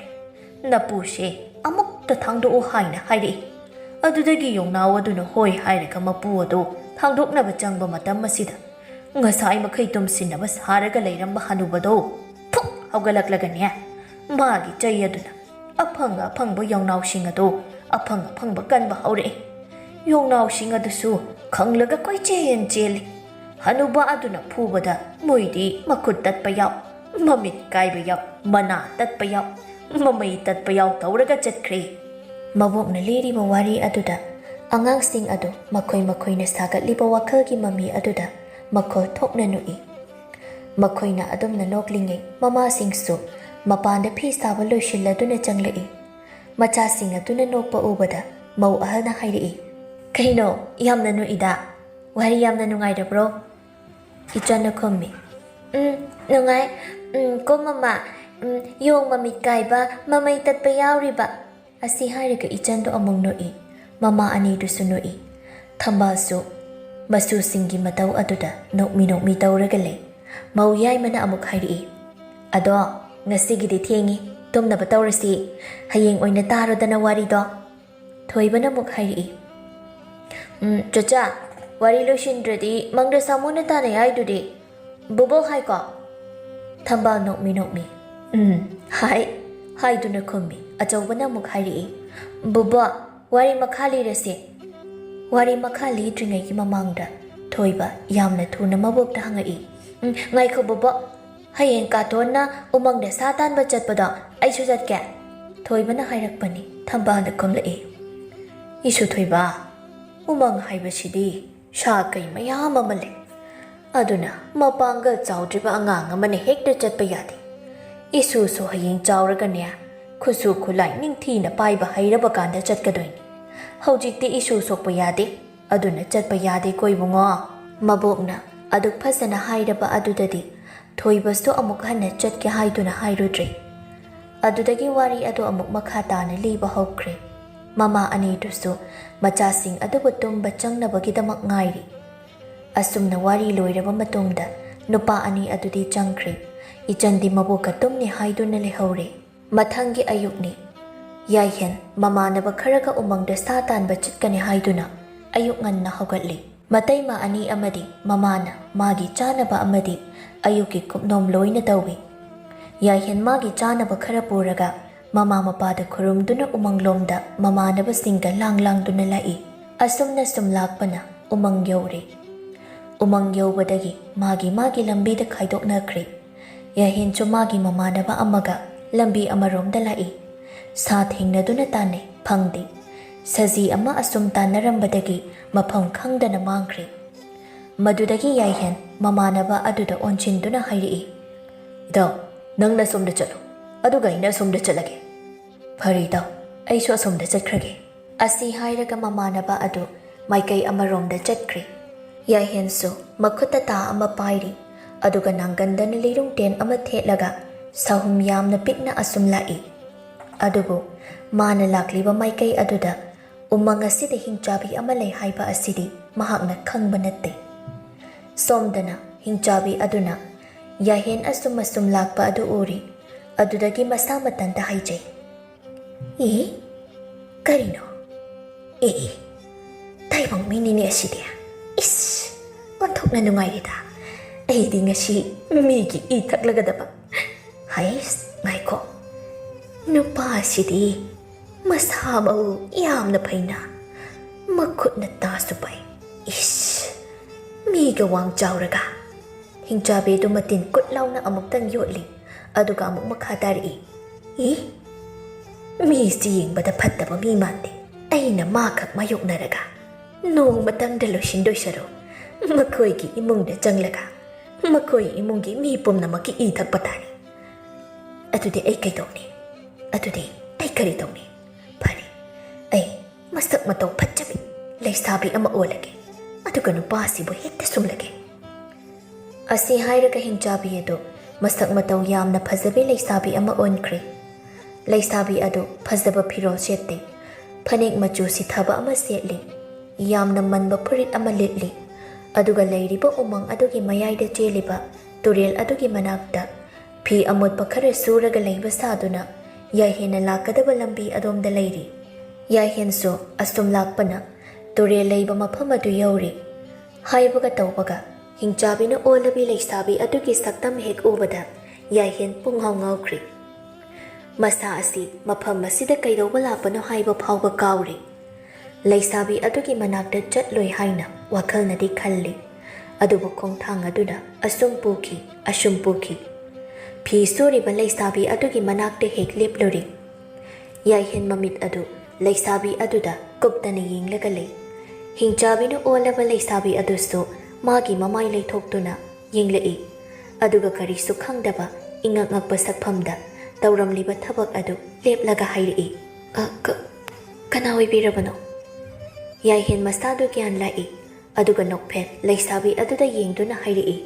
ꯅꯄꯨꯁꯦ ꯑꯃꯨꯛꯇ ꯊꯥꯡꯗꯣꯛꯎ" ꯍꯥꯏꯅ ꯍꯥꯏꯔꯛꯏ꯫ ꯑꯗꯨꯗꯒꯤ ꯌꯣꯡꯅꯥꯎ ꯑꯗꯨꯅ ꯍꯣꯏ ꯍꯥꯏꯔꯒ ꯃꯄꯨ ꯑꯗꯨ ꯊꯥꯡꯗꯣꯛꯅꯕ ꯆꯪꯕ ꯃꯇꯝ ꯑꯁꯤꯗ, ꯉꯁꯥꯏ ꯃꯈꯩ ꯇꯨꯝꯁꯤꯟꯅꯕ ꯁꯥꯔꯒ ꯂꯩꯔꯝꯕ ꯍꯅꯨꯕꯗꯣ ꯐꯨꯛ ꯍꯧꯒꯠꯂꯛꯂꯒꯅꯦ, ꯃꯥꯒꯤ ꯆꯩ ꯑꯗꯨꯅ ꯑꯐꯪ ꯑꯐꯪꯕ ꯌꯣꯡꯅꯥꯎꯁꯤꯡ ꯑꯗꯨ ꯑꯐꯪ ꯑꯐꯪꯕ ꯀꯟꯕ ꯍꯧꯔꯛꯏ꯫ ꯌꯣꯡꯅꯥꯎꯁꯤꯡ ꯑꯗꯨꯁꯨ ꯈꯪꯂꯒ ꯀꯣꯏꯆꯦꯟ ꯆꯦꯜꯂꯤ꯫ ꯍꯅꯨꯕ ꯑꯗꯨꯅ ꯐꯨꯕꯗ ꯃꯣꯏꯗꯤ ꯃꯈꯨꯠ ꯇꯠꯄ ꯌꯥꯎ, ꯃꯃꯤꯠ ꯀꯥꯏꯕ ꯌꯥꯎ, ꯃꯅꯥ ꯇꯠꯄ ꯌꯥꯎ, ꯃꯃꯩ ꯇꯠꯄ ꯌꯥꯎ ꯇꯧꯔꯒ ꯆꯠꯈ꯭ꯔꯦ꯫ ꯃꯕꯣꯛꯅ ꯂꯤꯔꯤꯕ ꯋꯥꯔꯤ ꯑꯗꯨꯗ ꯑꯉꯥꯡꯁꯤꯡ ꯑꯗꯨ ꯃꯈꯣꯏ ꯃꯈꯣꯏꯅ ꯁꯥꯒꯠꯂꯤꯕ ꯋꯥꯈꯜꯒꯤ ꯃꯃꯤ ꯑꯗꯨꯗ ꯃꯈꯣꯜ ꯊꯣꯛꯅ ꯅꯣꯛꯏ꯫ ꯃꯈꯣꯏꯅ ꯑꯗꯨꯝꯅ ꯅꯣꯛꯂꯤꯉꯩ ꯃꯃꯥꯁꯤꯡꯁꯨ ꯃꯄꯥꯟꯗ ꯐꯤ ꯁꯥꯕ ꯂꯣꯏꯁꯤꯜꯂꯗꯨꯅ ꯆꯪꯂꯛꯏ꯫ ꯃꯆꯥꯁꯤꯡ ꯑꯗꯨꯅ ꯅꯣꯛꯄ ꯎꯕꯗ ꯃꯧ ꯑꯍꯜꯅ ꯍꯥꯏꯔꯛꯏ, "ꯀꯩꯅꯣ, ꯌꯥꯝꯅ ꯅꯣꯛꯏꯗ? ꯋꯥꯔꯤ ꯌꯥꯝꯅ ꯅꯨꯡꯉꯥꯏꯔꯕ꯭ꯔꯣ?" ꯏꯆꯟꯅ ꯈꯨꯝꯃꯤ, "ꯎꯝ, ꯅꯨꯡꯉꯥꯏ꯫ ꯎꯝ, ꯀꯣ ꯃꯃꯥ, ꯎꯝ, ꯌꯣꯡ ꯃꯃꯤꯠ ꯀꯥꯏꯕ, ꯃꯃꯩ ꯇꯠꯄ ꯌꯥꯎꯔꯤꯕ?" ꯑꯁꯤ ꯍꯥꯏꯔꯒ ꯏꯆꯟꯗꯣ ꯑꯃꯨꯛ ꯅꯣꯛꯏ꯫ ꯃꯃꯥ ꯑꯅꯤꯗꯨꯁꯨ ꯅꯣꯛꯏ꯫ ꯊꯝꯕꯥꯜꯁꯨ ꯃꯆꯨꯁꯤꯡꯒꯤ ꯃꯇꯧ ꯑꯗꯨꯗ ꯅꯣꯛꯃꯤ ꯅꯣꯛꯃꯤ ꯇꯧꯔꯒ ꯂꯩ꯫ ꯃꯧ ꯌꯥꯏꯃꯅ ꯑꯃꯨꯛ ꯍꯥꯏꯔꯛꯏ, "ꯑꯗꯣ, ꯉꯁꯤꯒꯤꯗꯤ ꯊꯦꯡꯉꯤ, ꯇꯨꯝꯅꯕ ꯇꯧꯔꯁꯤ꯫ ꯍꯌꯦꯡ ꯑꯣꯏꯅ ꯇꯥꯔꯣꯗꯅ ꯋꯥꯔꯤꯗꯣ꯫" ꯊꯣꯏꯕꯅ ꯑꯃꯨꯛ ꯍꯥꯏꯔꯛꯏ, "ꯎꯝ, ꯆꯆꯥ, ꯋꯥꯔꯤ ꯂꯣꯏꯁꯤꯟꯗ꯭ꯔꯗꯤ ꯃꯪꯗ ꯁꯥꯃꯨꯅ ꯇꯥꯟꯅꯩ ꯍꯥꯏꯗꯨꯗꯤ ꯕꯨꯕꯣꯛ ꯍꯥꯏꯀꯣ?" ꯊꯝꯕꯥꯜ ꯅꯣꯛꯃꯤ ꯅꯣꯛꯃꯤ, "ꯎꯝ, ꯍꯥꯏ" ꯍꯥꯏꯗꯨꯅ ꯈꯨꯝꯃꯤ꯫ ꯑꯆꯧꯕꯅ ꯑꯃꯨꯛ ꯍꯥꯏꯔꯛꯏ, "ꯕꯨꯕꯣꯛ, ꯋꯥꯔꯤ ꯃꯈꯥ ꯂꯤꯔꯁꯤ꯫" ꯋꯥꯔꯤ ꯃꯈꯥ ꯂꯤꯗ꯭ꯔꯤꯉꯩꯒꯤ ꯃꯃꯥꯡꯗ ꯊꯣꯏꯕ ꯌꯥꯝꯅ ꯊꯨꯅ ꯃꯕꯣꯛꯇ ꯍꯪꯉꯛꯏ, "ꯎꯝ, ꯉꯥꯏꯈꯣ ꯕꯨꯕꯣꯛ, ꯍꯌꯦꯡ ꯀꯥꯇꯣꯟꯅ ꯎꯃꯪꯗ ꯁꯥ ꯇꯥꯟꯕ ꯆꯠꯄꯗꯣ ꯑꯩꯁꯨ ꯆꯠꯀꯦ?" ꯊꯣꯏꯕꯅ ꯍꯥꯏꯔꯛꯄꯅꯤ꯫ ꯊꯝꯕꯥꯜꯅ ꯈꯨꯝꯂꯛꯏ, "ꯏꯁꯨ ꯊꯣꯏꯕ, ꯎꯃꯪ ꯍꯥꯏꯕꯁꯤꯗꯤ ꯁꯥ ꯀꯩ ꯃꯌꯥꯝ ꯑꯃ ꯂꯩ꯫ ꯑꯗꯨꯅ ꯃꯄꯥꯡꯒꯜ ꯆꯥꯎꯗ꯭ꯔꯤꯕ ꯑꯉꯥꯡ ꯑꯃꯅ ꯍꯦꯛꯇ ꯆꯠꯄ ꯌꯥꯗꯦ꯫ ꯏꯁꯨꯁꯨ ꯍꯌꯦꯡ ꯆꯥꯎꯔꯒꯅꯦ, ꯈꯨꯠꯁꯨ ꯈꯨꯠꯂꯥꯏ ꯅꯤꯡꯊꯤꯅ ꯄꯥꯏꯕ ꯍꯩꯔꯕ ꯀꯥꯟꯗ ꯆꯠꯀꯗꯣꯏꯅꯤ꯫ ꯍꯧꯖꯤꯛꯇꯤ ꯏꯁꯨ ꯁꯣꯛꯄ ꯌꯥꯗꯦ, ꯑꯗꯨꯅ ꯆꯠꯄ ꯌꯥꯗꯦꯀꯣ ꯏꯕꯨꯡꯉꯣ꯫" ꯃꯕꯣꯛꯅ ꯑꯗꯨꯛ ꯐꯖꯅ ꯍꯥꯏꯔꯕ ꯑꯗꯨꯗꯗꯤ ꯊꯣꯏꯕꯁꯨ ꯑꯃꯨꯛ ꯍꯟꯅ ꯆꯠꯀꯦ ꯍꯥꯏꯗꯨꯅ ꯍꯥꯏꯔꯨꯗ꯭ꯔꯦ꯫ ꯑꯗꯨꯗꯒꯤ ꯋꯥꯔꯤ ꯑꯗꯨ ꯑꯃꯨꯛ ꯃꯈꯥ ꯇꯥꯅ ꯂꯤꯕ ꯍꯧꯈ꯭ꯔꯦ꯫ ꯃꯃꯥ ꯑꯅꯤꯗꯨꯁꯨ ꯃꯆꯥꯁꯤꯡ ꯑꯗꯨꯕꯨ ꯇꯨꯝꯕ ꯆꯪꯅꯕꯒꯤꯗꯃꯛ ꯉꯥꯏꯔꯤ꯫ ꯑꯁꯨꯝꯅ ꯋꯥꯔꯤ ꯂꯣꯏꯔꯕ ꯃꯇꯨꯡꯗ ꯅꯨꯄꯥ ꯑꯅꯤ ꯑꯗꯨꯗꯤ ꯆꯪꯈ꯭ꯔꯦ꯫ ꯏꯆꯟꯗꯤ ꯃꯕꯣꯛꯀ ꯇꯨꯝꯅꯤ ꯍꯥꯏꯗꯨꯅ ꯂꯩꯍꯧꯔꯦ꯫ ꯃꯊꯪꯒꯤ ꯑꯌꯨꯛꯅꯤ꯫ ꯌꯥꯏꯍꯦꯟ ꯃꯃꯥꯟꯅꯕ ꯈꯔꯒ ꯎꯃꯪꯗ ꯁꯥ ꯇꯥꯟꯕ ꯆꯠꯀꯅꯤ ꯍꯥꯏꯗꯨꯅ ꯑꯌꯨꯛ ꯉꯟꯅ ꯍꯧꯒꯠꯂꯤ꯫ ꯃꯇꯩꯃ ꯑꯅꯤ ꯑꯃꯗꯤ ꯃꯃꯥꯅ ꯃꯥꯒꯤ ꯆꯥꯅꯕ ꯑꯃꯗꯤ ꯑꯌꯨꯛꯀꯤ ꯀꯨꯞꯅꯣꯝ ꯂꯣꯏꯅ ꯇꯧꯏ꯫ ꯌꯥꯏꯍꯦꯟ ꯃꯥꯒꯤ ꯆꯥꯅꯕ ꯈꯔ ꯄꯨꯔꯒ ꯃꯃꯥ ꯃꯄꯥꯗ ꯈꯨꯔꯨꯝꯗꯨꯅ ꯎꯃꯪꯂꯣꯝꯗ ꯃꯃꯥꯟꯅꯕꯁꯤꯡꯒ ꯂꯥꯡ ꯂꯥꯡꯗꯨꯅ ꯂꯥꯛꯏ꯫ ꯑꯁꯨꯝꯅ ꯁꯨꯝ ꯂꯥꯛꯄꯅ ꯎꯃꯪ ꯌꯧꯔꯦ꯫ ꯎꯃꯪ ꯌꯧꯕꯗꯒꯤ ꯃꯥꯒꯤ ꯃꯥꯒꯤ ꯂꯝꯕꯤꯗ ꯈꯥꯏꯗꯣꯛꯅꯈ꯭ꯔꯦ꯫ ꯌꯥꯍꯦꯟꯁꯨ ꯃꯥꯒꯤ ꯃꯃꯥꯟꯅꯕ ꯑꯃꯒ ꯂꯝꯕꯤ ꯑꯃꯔꯣꯝꯗ ꯂꯥꯛꯏ꯫ ꯁꯥ ꯊꯦꯡꯅꯗꯨꯅ ꯇꯥꯟꯅꯩ, ꯐꯪꯗꯦ꯫ ꯁꯖꯤ ꯑꯃ ꯑꯁꯨꯝ ꯇꯥꯟꯅꯔꯝꯕꯗꯒꯤ ꯃꯐꯝ ꯈꯪꯗꯅ ꯃꯥꯡꯈ꯭ꯔꯦ꯫ ꯃꯗꯨꯗꯒꯤ ꯌꯥꯏꯍꯦꯟ ꯃꯃꯥꯟꯅꯕ ꯑꯗꯨꯗ ꯑꯣꯟꯁꯤꯟꯗꯨꯅ ꯍꯥꯏꯔꯛꯏ, "ꯏꯇꯥꯎ, ꯅꯪꯅ ꯁꯣꯝꯗ ꯆꯠꯂꯣ, ꯑꯗꯨꯒ ꯑꯩꯅ ꯑꯁꯣꯝꯗ ꯆꯠꯂꯒꯦ꯫" "ꯐꯔꯦ ꯏꯇꯥꯎ, ꯑꯩꯁꯨ ꯑꯁꯣꯝꯗ ꯆꯠꯈ꯭ꯔꯒꯦ꯫" ꯑꯁꯤ ꯍꯥꯏꯔꯒ ꯃꯃꯥꯟꯅꯕ ꯑꯗꯨ ꯃꯥꯏꯀꯩ ꯑꯃꯔꯣꯝꯗ ꯆꯠꯈ꯭ꯔꯦ꯫ ꯌꯥꯏꯍꯦꯟꯁꯨ ꯃꯈꯨꯠꯇ ꯇꯥ ꯑꯃ ꯄꯥꯏꯔꯤ, ꯑꯗꯨꯒ ꯅꯥꯡꯒꯟꯗꯅ ꯂꯤꯔꯨꯡ ꯇꯦꯟ ꯑꯃ ꯊꯦꯠꯂꯒ ꯁꯥꯍꯨꯝ ꯌꯥꯝꯅ ꯄꯤꯛꯅ ꯑꯁꯨꯝ ꯂꯥꯛꯏ꯫ ꯑꯗꯨꯕꯨ ꯃꯥꯅ ꯂꯥꯛꯂꯤꯕ ꯃꯥꯏꯀꯩ ꯑꯗꯨꯗ ꯎꯃꯪ ꯑꯁꯤꯗ ꯍꯤꯡꯆꯥꯕꯤ ꯑꯃ ꯂꯩ ꯍꯥꯏꯕ ꯑꯁꯤꯗꯤ ꯃꯍꯥꯛꯅ ꯈꯪꯕ ꯅꯠꯇꯦ꯫ ꯁꯣꯝꯗꯅ ꯍꯤꯡꯆꯥꯕꯤ ꯑꯗꯨꯅ ꯌꯥꯍꯦꯟ ꯑꯁꯨꯝ ꯑꯁꯨꯝ ꯂꯥꯛꯄ ꯑꯗꯨ ꯎꯔꯤ꯫ ꯑꯗꯨꯗꯒꯤ ꯃꯁꯥ ꯃꯊꯟꯇ ꯍꯥꯏꯖꯩ, "ꯏ? ꯀꯔꯤꯅꯣ? ꯏ, ꯏ, ꯇꯥꯏꯕꯪ ꯃꯤꯅꯤꯅꯦ ꯑꯁꯤꯗꯤ꯫ ꯏꯁ, ꯑꯣꯟꯊꯣꯛꯅ ꯅꯨꯡꯉꯥꯏꯔꯦꯗ꯫ ꯑꯩꯗꯤ ꯉꯁꯤ ꯃꯤꯒꯤ ꯏ ꯊꯛꯂꯒꯗꯕ꯫ ꯍꯩꯁ, ꯉꯥꯏꯈꯣ꯫ ꯅꯨꯄꯥꯁꯤꯗꯤ ꯃꯁꯥ ꯃꯎ ꯌꯥꯝꯅ ꯐꯩꯅ, ꯃꯈꯨꯠꯅ ꯇꯥꯁꯨ ꯄꯥꯏ꯫ ꯏꯁ, ꯃꯤꯒ ꯋꯥꯡ ꯆꯥꯎꯔꯒ꯫" ꯍꯤꯡꯆꯥꯕꯤꯗꯨ ꯃꯇꯤꯟ ꯀꯨꯠ ꯂꯥꯎꯅ ꯑꯃꯨꯛꯇꯪ ꯌꯣꯠꯂꯤ, ꯑꯗꯨꯒ ꯑꯃꯨꯛ ꯃꯈꯥ ꯇꯥꯔꯛꯏ, "ꯏ, ꯃꯤꯁꯤ ꯌꯦꯡꯕꯗ ꯐꯠꯇꯕ ꯃꯤ ꯃꯥꯟꯗꯦ꯫ ꯑꯩꯅ ꯃꯥꯈꯛ ꯃꯥꯌꯣꯛꯅꯔꯒ ꯅꯣꯡꯃꯇꯪꯗ ꯂꯣꯏꯁꯤꯟꯗꯣꯏ ꯁꯔꯨꯛ, ꯃꯈꯣꯏꯒꯤ ꯏꯃꯨꯡꯗ ꯆꯪꯂꯒ ꯃꯈꯣꯏ ꯏꯃꯨꯡꯒꯤ ꯃꯤ ꯄꯨꯝꯅꯃꯛꯀꯤ ꯏ ꯊꯛꯄ ꯇꯥꯔꯦ꯫ ꯑꯗꯨꯗꯤ ꯑꯩ ꯀꯩꯗꯧꯅꯤ? ꯑꯗꯨꯗꯤ ꯑꯩ ꯀꯔꯤ ꯇꯧꯅꯤ? ꯐꯔꯦ, ꯑꯩ ꯃꯁꯛ ꯃꯇꯧ ꯐꯠꯖꯕꯤ ꯂꯩꯁꯥꯕꯤ ꯑꯃ ꯑꯣꯜꯂꯒꯦ, ꯑꯗꯨꯒ ꯅꯨꯄꯥꯁꯤꯕꯨ ꯍꯦꯛꯇ ꯁꯨꯝꯂꯒꯦ꯫" ꯑꯁꯤ ꯍꯥꯏꯔꯒ ꯍꯤꯡꯆꯥꯕꯤ ꯑꯗꯨ ꯃꯁꯛ ꯃꯇꯧ ꯌꯥꯝꯅ ꯐꯖꯕꯤ ꯂꯩꯁꯥꯕꯤ ꯑꯃ ꯑꯣꯟꯈ꯭ꯔꯦ꯫ ꯂꯩꯁꯥꯕꯤ ꯑꯗꯨ ꯐꯖꯕ ꯐꯤꯔꯣꯜ ꯁꯦꯠꯇꯦ꯫ ꯐꯅꯦꯛ ꯃꯆꯨ ꯁꯤꯊꯕ ꯑꯃ ꯁꯦꯠꯂꯤ꯫ ꯌꯥꯝꯅ ꯃꯟꯕ ꯐꯨꯔꯤꯠ ꯑꯃ ꯂꯤꯠꯂꯤ꯫ ꯑꯗꯨꯒ ꯂꯩꯔꯤꯕ ꯎꯃꯪ ꯑꯗꯨꯒꯤ ꯃꯌꯥꯏꯗ ꯆꯦꯜꯂꯤꯕ ꯇꯨꯔꯦꯜ ꯑꯗꯨꯒꯤ ꯃꯅꯥꯛꯇ ꯐꯤ ꯑꯃꯣꯠꯄ ꯈꯔ ꯁꯨꯔꯒ ꯂꯩꯕ ꯁꯥꯗꯨꯅ ꯌꯥꯏꯍꯦꯟꯅ ꯂꯥꯛꯀꯗꯕ ꯂꯝꯕꯤ ꯑꯗꯣꯝꯗ ꯂꯩꯔꯤ꯫ ꯌꯥꯏꯍꯦꯟꯁꯨ ꯑꯁꯨꯝ ꯂꯥꯛꯄꯅ ꯇꯨꯔꯦꯜ ꯂꯩꯕ ꯃꯐꯝ ꯑꯗꯨ ꯌꯧꯔꯤ꯫ ꯍꯥꯏꯕꯒ ꯇꯧꯕꯒ ꯍꯤꯡꯆꯥꯕꯤꯅ ꯑꯣꯜꯂꯕꯤ ꯂꯩꯁꯥꯕꯤ ꯑꯗꯨꯒꯤ ꯁꯛꯇꯝ ꯍꯦꯛ ꯎꯕꯗ ꯌꯥꯏꯍꯦꯟ ꯄꯨꯡꯉꯥꯎ ꯉꯥꯎꯈ꯭ꯔꯤ꯫ ꯃꯁꯥ ꯑꯁꯤ ꯃꯐꯝ ꯑꯁꯤꯗ ꯀꯩꯗꯧꯕ ꯂꯥꯛꯄꯅꯣ ꯍꯥꯏꯕ ꯐꯥꯎꯕ ꯀꯥꯎꯔꯦ꯫ ꯂꯩꯁꯥꯕꯤ ꯑꯗꯨꯒꯤ ꯃꯅꯥꯛꯇ ꯆꯠꯂꯣꯏ ꯍꯥꯏꯅ ꯋꯥꯈꯜꯅꯗꯤ ꯈꯜꯂꯤ, ꯑꯗꯨꯕꯨ ꯈꯣꯡꯊꯥꯡ ꯑꯗꯨꯅ ꯑꯁꯨꯝ ꯄꯨꯈꯤ, ꯑꯁꯨꯝ ꯄꯨꯈꯤ꯫ ꯐꯤ ꯁꯨꯔꯤꯕ ꯂꯩꯁꯥꯕꯤ ꯑꯗꯨꯒꯤ ꯃꯅꯥꯛꯇ ꯍꯦꯛ ꯂꯦꯞꯂꯨꯔꯦ꯫ ꯌꯥꯏꯍꯦꯟ ꯃꯃꯤꯠ ꯑꯗꯨ ꯂꯩꯁꯥꯕꯤ ꯑꯗꯨꯗ ꯀꯨꯞꯇꯅ ꯌꯦꯡꯂꯒ ꯂꯩ꯫ ꯍꯤꯡꯆꯥꯕꯤꯅ ꯑꯣꯜꯂꯕ ꯂꯩꯁꯥꯕꯤ ꯑꯗꯨꯁꯨ ꯃꯥꯒꯤ ꯃꯃꯥꯏ ꯂꯩꯊꯣꯛꯇꯨꯅ ꯌꯦꯡꯂꯛꯏ꯫ ꯑꯗꯨꯒ ꯀꯔꯤꯁꯨ ꯈꯪꯗꯕ ꯏꯉꯛ ꯉꯛꯄ ꯁꯛꯐꯝꯗ ꯇꯧꯔꯝꯂꯤꯕ ꯊꯕꯛ ꯑꯗꯨ ꯂꯦꯞꯂꯒ ꯍꯥꯏꯔꯛꯏ, "ꯑ, ꯀ-, ꯀꯅꯥ ꯑꯣꯏꯕꯤꯔꯕꯅꯣ?" ꯌꯥꯏꯍꯦꯟ ꯃꯁꯥꯗꯨ ꯒ꯭ꯌꯥꯟ ꯂꯥꯛꯏ꯫ ꯑꯗꯨꯒ ꯅꯣꯛꯐꯦꯠ ꯂꯩꯁꯥꯕꯤ ꯑꯗꯨꯗ ꯌꯦꯡꯗꯨꯅ ꯍꯥꯏꯔꯛꯏ,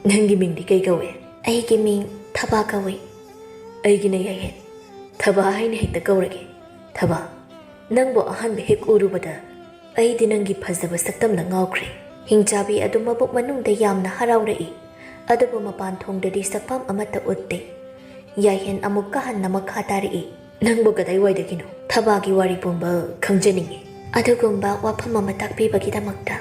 "ꯅꯪꯒꯤ ꯃꯤꯡꯗꯤ ꯀꯩ ꯀꯧꯏ?" "ꯑꯩꯒꯤ ꯃꯤꯡ ꯊꯕꯥ ꯀꯧꯏ꯫" "ꯑꯩꯒꯤꯅ ꯌꯥꯏꯍꯦꯟ꯫ ꯊꯕꯥ ꯍꯥꯏꯅ ꯍꯦꯛꯇ ꯀꯧꯔꯒꯦ꯫ ꯊꯕꯥ, ꯅꯪꯕꯨ ꯑꯍꯥꯟꯕ ꯍꯦꯛ ꯎꯔꯨꯕꯗ ꯑꯩꯗꯤ ꯅꯪꯒꯤ ꯐꯖꯕ ꯁꯛꯇꯝꯗ ꯉꯥꯎꯈ꯭ꯔꯦ꯫" ꯍꯤꯡꯆꯥꯕꯤ ꯑꯗꯨ ꯃꯕꯨꯛ ꯃꯅꯨꯡꯗ ꯌꯥꯝꯅ ꯍꯔꯥꯎꯔꯛꯏ, ꯑꯗꯨꯕꯨ ꯃꯄꯥꯟ ꯊꯣꯡꯗꯗꯤ ꯁꯛꯐꯝ ꯑꯃꯠꯇ ꯎꯠꯇꯦ꯫ ꯌꯥꯏꯍꯦꯟ ꯑꯃꯨꯛꯀ ꯍꯟꯅ ꯃꯈꯥ ꯇꯥꯔꯛꯏ, "ꯅꯪꯕꯨ ꯀꯗꯥꯏꯋꯥꯏꯗꯒꯤꯅꯣ? ꯊꯕꯥꯒꯤ ꯋꯥꯔꯤ ꯄꯨꯝꯕ ꯈꯪꯖꯅꯤꯡꯉꯤ꯫" "ꯑꯗꯨꯒꯨꯝꯕ ꯋꯥꯐꯝ ꯑꯃ ꯇꯥꯛꯄꯤꯕꯒꯤꯗꯃꯛꯇ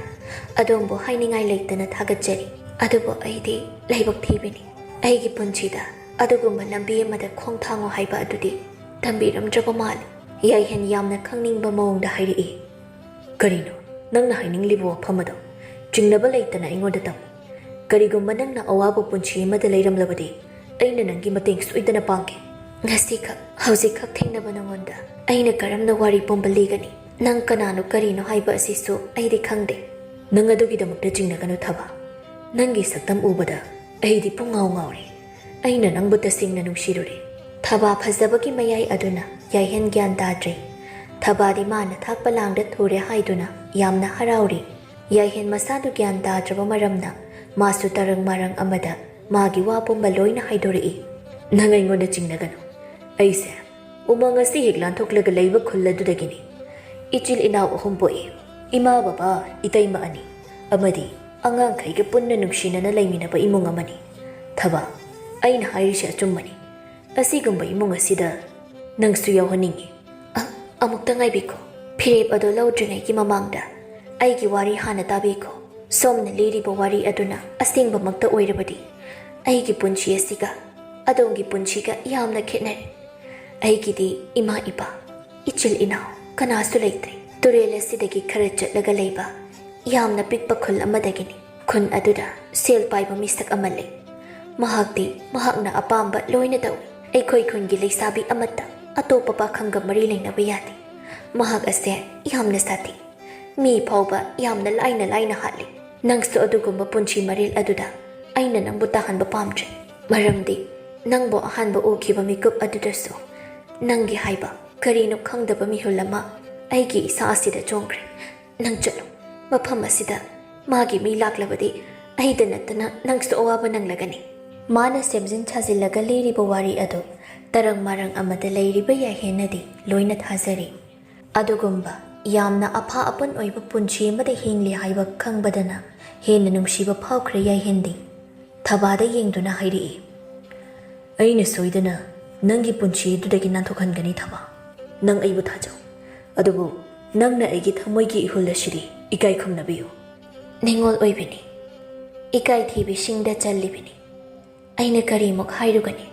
ꯑꯗꯣꯝꯕꯨ ꯍꯥꯏꯅꯤꯡꯉꯥꯏ ꯂꯩꯇꯅ ꯊꯥꯒꯠꯆꯔꯤ꯫ ꯑꯗꯨꯕꯨ ꯑꯩꯗꯤ ꯂꯥꯏꯕꯛ ꯊꯤꯕꯅꯤ꯫ ꯑꯩꯒꯤ ꯄꯨꯟꯁꯤꯗ ꯑꯗꯨꯒꯨꯝꯕ ꯂꯝꯕꯤ ꯑꯃꯗ ꯈꯣꯡ ꯊꯥꯡꯉꯨ ꯍꯥꯏꯕ ꯑꯗꯨꯗꯤ ꯇꯝꯕꯤꯔꯝꯗ꯭ꯔꯕ ꯃꯥꯜꯂꯤ꯫" ꯌꯥꯏꯍꯦꯟ ꯌꯥꯝꯅ ꯈꯪꯅꯤꯡꯕ ꯃꯑꯣꯡꯗ ꯍꯥꯏꯔꯛꯏ, "ꯀꯔꯤꯅꯣ ꯅꯪꯅ ꯍꯥꯏꯅꯤꯡꯂꯤꯕ ꯋꯥꯐꯝ ꯑꯗꯣ? ꯆꯤꯡꯅꯕ ꯂꯩꯇꯅ ꯑꯩꯉꯣꯟꯗ ꯇꯝꯃꯨ꯫ ꯀꯔꯤꯒꯨꯝꯕ ꯅꯪꯅ ꯑꯋꯥꯕ ꯄꯨꯟꯁꯤ ꯑꯃꯗ ꯂꯩꯔꯝꯂꯕꯗꯤ ꯑꯩꯅ ꯅꯪꯒꯤ ꯃꯇꯦꯡ ꯁꯣꯏꯗꯅ ꯄꯥꯡꯒꯦ꯫" "ꯉꯁꯤꯈꯛ, ꯍꯧꯖꯤꯛꯈꯛ ꯊꯦꯡꯅꯕ ꯅꯉꯣꯟꯗ ꯑꯩꯅ ꯀꯔꯝꯅ ꯋꯥꯔꯤ ꯄꯨꯝꯕ ꯂꯤꯒꯅꯤ? ꯅꯪ ꯀꯅꯥꯅꯣ, ꯀꯔꯤꯅꯣ ꯍꯥꯏꯕ ꯑꯁꯤꯁꯨ ꯑꯩꯗꯤ ꯈꯪꯗꯦ꯫" "ꯅꯪ ꯑꯗꯨꯒꯤꯗꯃꯛꯇ ꯆꯤꯡꯅꯒꯅꯨ ꯊꯕꯥ꯫ ꯅꯪꯒꯤ ꯁꯛꯇꯝ ꯎꯕꯗ ꯑꯩꯗꯤ ꯄꯨꯡꯉꯥꯎ ꯉꯥꯎꯔꯦ꯫ ꯑꯩꯅ ꯅꯪꯕꯨ ꯇꯁꯦꯡꯅ ꯅꯨꯡꯁꯤꯔꯨꯔꯦ꯫" ꯊꯕꯥ ꯐꯖꯕꯒꯤ ꯃꯌꯥꯏ ꯑꯗꯨꯅ ꯌꯥꯏꯍꯦꯟ ꯒ꯭ꯌꯥꯟ ꯇꯥꯗ꯭ꯔꯦ꯫ ꯊꯕꯥꯗꯤ ꯃꯥꯅ ꯊꯥꯛꯄ ꯂꯥꯡꯗ ꯊꯨꯔꯦ ꯍꯥꯏꯗꯨꯅ ꯌꯥꯝꯅ ꯍꯔꯥꯎꯔꯤ꯫ ꯌꯥꯏꯍꯦꯟ ꯃꯁꯥꯗꯨ ꯒ꯭ꯌꯥꯟ ꯇꯥꯗ꯭ꯔꯕ ꯃꯔꯝꯅ ꯃꯥꯁꯨ ꯇꯔꯪ ꯃꯔꯪ ꯑꯃꯗ ꯃꯥꯒꯤ ꯋꯥ ꯄꯨꯝꯕ ꯂꯣꯏꯅ ꯍꯥꯏꯗꯣꯔꯛꯏ꯫ "ꯅꯪ ꯑꯩꯉꯣꯟꯗ ꯆꯤꯡꯅꯒꯅꯨ꯫ ꯑꯩꯁꯦ ꯎꯃꯪ ꯑꯁꯤ ꯍꯦꯛ ꯂꯥꯟꯊꯣꯛꯂꯒ ꯂꯩꯕ ꯈꯨꯜ ꯑꯗꯨꯗꯒꯤꯅꯤ꯫ ꯏꯆꯤꯜ ꯏꯅꯥꯎ ꯑꯍꯨꯝ ꯄꯣꯛꯏ꯫ ꯏꯃꯥ, ꯕꯕꯥ, ꯏꯇꯩꯃ ꯑꯅꯤ, ꯑꯃꯗꯤ ꯑꯉꯥꯡꯈꯩꯒ ꯄꯨꯟꯅ ꯅꯨꯡꯁꯤꯅꯅ ꯂꯩꯃꯤꯟꯅꯕ ꯏꯃꯨꯡ ꯑꯃꯅꯤ꯫ ꯊꯕꯥ, ꯑꯩꯅ ꯍꯥꯏꯔꯤꯁꯦ ꯑꯆꯨꯝꯕꯅꯤ꯫ ꯑꯁꯤꯒꯨꯝꯕ ꯏꯃꯨꯡ ꯑꯁꯤꯗ ꯅꯪꯁꯨ ꯌꯥꯎꯍꯟꯅꯤꯡꯉꯤ꯫" "ꯑ-, ꯑꯃꯨꯛꯇ ꯉꯥꯏꯕꯤꯈꯣ꯫ ꯐꯤꯔꯦꯞ ꯑꯗꯣ ꯂꯧꯗ꯭ꯔꯤꯉꯩꯒꯤ ꯃꯃꯥꯡꯗ ꯑꯩꯒꯤ ꯋꯥꯔꯤ ꯍꯥꯟꯅ ꯇꯥꯕꯤꯈꯣ꯫ ꯁꯣꯝꯅ ꯂꯤꯔꯤꯕ ꯋꯥꯔꯤ ꯑꯗꯨꯅ ꯑꯁꯦꯡꯕꯃꯛꯇ ꯑꯣꯏꯔꯕꯗꯤ ꯑꯩꯒꯤ ꯄꯨꯟꯁꯤ ꯑꯁꯤꯒ ꯑꯗꯣꯝꯒꯤ ꯄꯨꯟꯁꯤꯒ ꯌꯥꯝꯅ ꯈꯦꯠꯅꯔꯦ꯫ ꯑꯩꯒꯤꯗꯤ ꯏꯃꯥ ꯏꯄꯥ, ꯏꯆꯤꯜ ꯏꯅꯥꯎ ꯀꯅꯥꯁꯨ ꯂꯩꯇ꯭ꯔꯦ꯫ ꯇꯨꯔꯦꯜ ꯑꯁꯤꯗꯒꯤ ꯈꯔ ꯆꯠꯂꯒ ꯂꯩꯕ ꯌꯥꯝꯅ ꯄꯤꯛꯄ ꯈꯨꯜ ꯑꯃꯗꯒꯤꯅꯤ꯫ ꯈꯨꯟ ꯑꯗꯨꯗ ꯁꯦꯜ ꯄꯥꯏꯕ ꯃꯤꯁꯛ ꯑꯃ ꯂꯩ꯫ ꯃꯍꯥꯛꯇꯤ ꯃꯍꯥꯛꯅ ꯑꯄꯥꯝꯕ ꯂꯣꯏꯅ ꯇꯧꯏ꯫ ꯑꯩꯈꯣꯏ ꯈꯨꯟꯒꯤ ꯂꯩꯁꯥꯕꯤ ꯑꯃꯠꯇ ꯑꯇꯣꯞꯄ ꯄꯥꯈꯪꯒ ꯃꯔꯤ ꯂꯩꯅꯕ ꯌꯥꯗꯦ꯫ ꯃꯍꯥꯛ ꯑꯁꯦ ꯌꯥꯝꯅ ꯁꯥꯊꯤ꯫ ꯃꯤ ꯐꯥꯎꯕ ꯌꯥꯝꯅ ꯂꯥꯏꯅ ꯂꯥꯏꯅ ꯍꯥꯠꯂꯤ꯫ ꯅꯪꯁꯨ ꯑꯗꯨꯒꯨꯝꯕ ꯄꯨꯟꯁꯤ ꯃꯔꯦꯜ ꯑꯗꯨꯗ ꯑꯩꯅ ꯅꯪꯕꯨ ꯇꯥꯍꯟꯕ ꯄꯥꯝꯗ꯭ꯔꯦ꯫ ꯃꯔꯝꯗꯤ ꯅꯪꯕꯨ ꯑꯍꯥꯟꯕ ꯎꯈꯤꯕ ꯃꯤꯀꯨꯞ ꯑꯗꯨꯗꯁꯨ ꯅꯪꯒꯤ ꯍꯥꯏꯕ ꯀꯔꯤꯅꯣ ꯈꯪꯗꯕ ꯃꯤꯍꯨꯜ ꯑꯃ ꯑꯩꯒꯤ ꯏꯁꯥ ꯑꯁꯤꯗ ꯆꯣꯡꯈ꯭ꯔꯦ꯫ ꯅꯪ ꯆꯠꯂꯨ꯫ ꯃꯐꯝ ꯑꯁꯤꯗ ꯃꯥꯒꯤ ꯃꯤ ꯂꯥꯛꯂꯕꯗꯤ ꯑꯩꯗ ꯅꯠꯇꯅ ꯅꯪꯁꯨ ꯑꯋꯥꯕ ꯅꯪꯂꯒꯅꯤ꯫ ꯃꯥꯅ ꯁꯦꯝꯖꯤꯟ ꯁꯥꯖꯤꯜꯂꯒ ꯂꯤꯔꯤꯕ ꯋꯥꯔꯤ ꯑꯗꯨ ꯇꯔꯪ ꯃꯔꯪ ꯑꯃꯗ ꯂꯩꯔꯤꯕ ꯌꯥꯏꯍꯦꯟꯅꯗꯤ ꯂꯣꯏꯅ ꯊꯥꯖꯔꯤ꯫ ꯑꯗꯨꯒꯨꯝꯕ ꯌꯥꯝꯅ ꯑꯐꯥ ꯑꯄꯨꯟ ꯑꯣꯏꯕ ꯄꯨꯟꯁꯤ ꯑꯃꯗ ꯍꯤꯡꯂꯤ ꯍꯥꯏꯕ ꯈꯪꯕꯗꯅ ꯍꯦꯟꯅ ꯅꯨꯡꯁꯤꯕ ꯐꯥꯎꯈ꯭ꯔꯦ ꯌꯥꯏꯍꯦꯟꯗꯤ꯫ ꯊꯕꯥꯗ ꯌꯦꯡꯗꯨꯅ ꯍꯥꯏꯔꯛꯏ, "ꯑꯩꯅ ꯁꯣꯏꯗꯅ ꯅꯪꯒꯤ ꯄꯨꯟꯁꯤ ꯑꯗꯨꯗꯒꯤ ꯅꯥꯟꯊꯣꯛꯍꯟꯒꯅꯤ ꯊꯕꯥ꯫ ꯅꯪ ꯑꯩꯕꯨ ꯊꯥꯖꯧ꯫ ꯑꯗꯨꯕꯨ ꯅꯪꯅ ꯑꯩꯒꯤ ꯊꯃꯣꯏꯒꯤ ꯏꯍꯨꯜ ꯑꯁꯤꯗꯤ ꯏꯀꯥꯏ ꯈꯨꯝꯅꯕꯤꯌꯨ꯫" ꯅꯤꯡꯉꯣꯜ ꯑꯣꯏꯕꯤꯅꯤ꯫ ꯏꯀꯥꯏ ꯊꯤꯕꯤꯁꯤꯡꯗ ꯆꯜꯂꯤꯕꯤꯅꯤ꯫ ꯑꯩꯅ ꯀꯔꯤꯃꯨꯛ ꯍꯥꯏꯔꯨꯒꯅꯤ?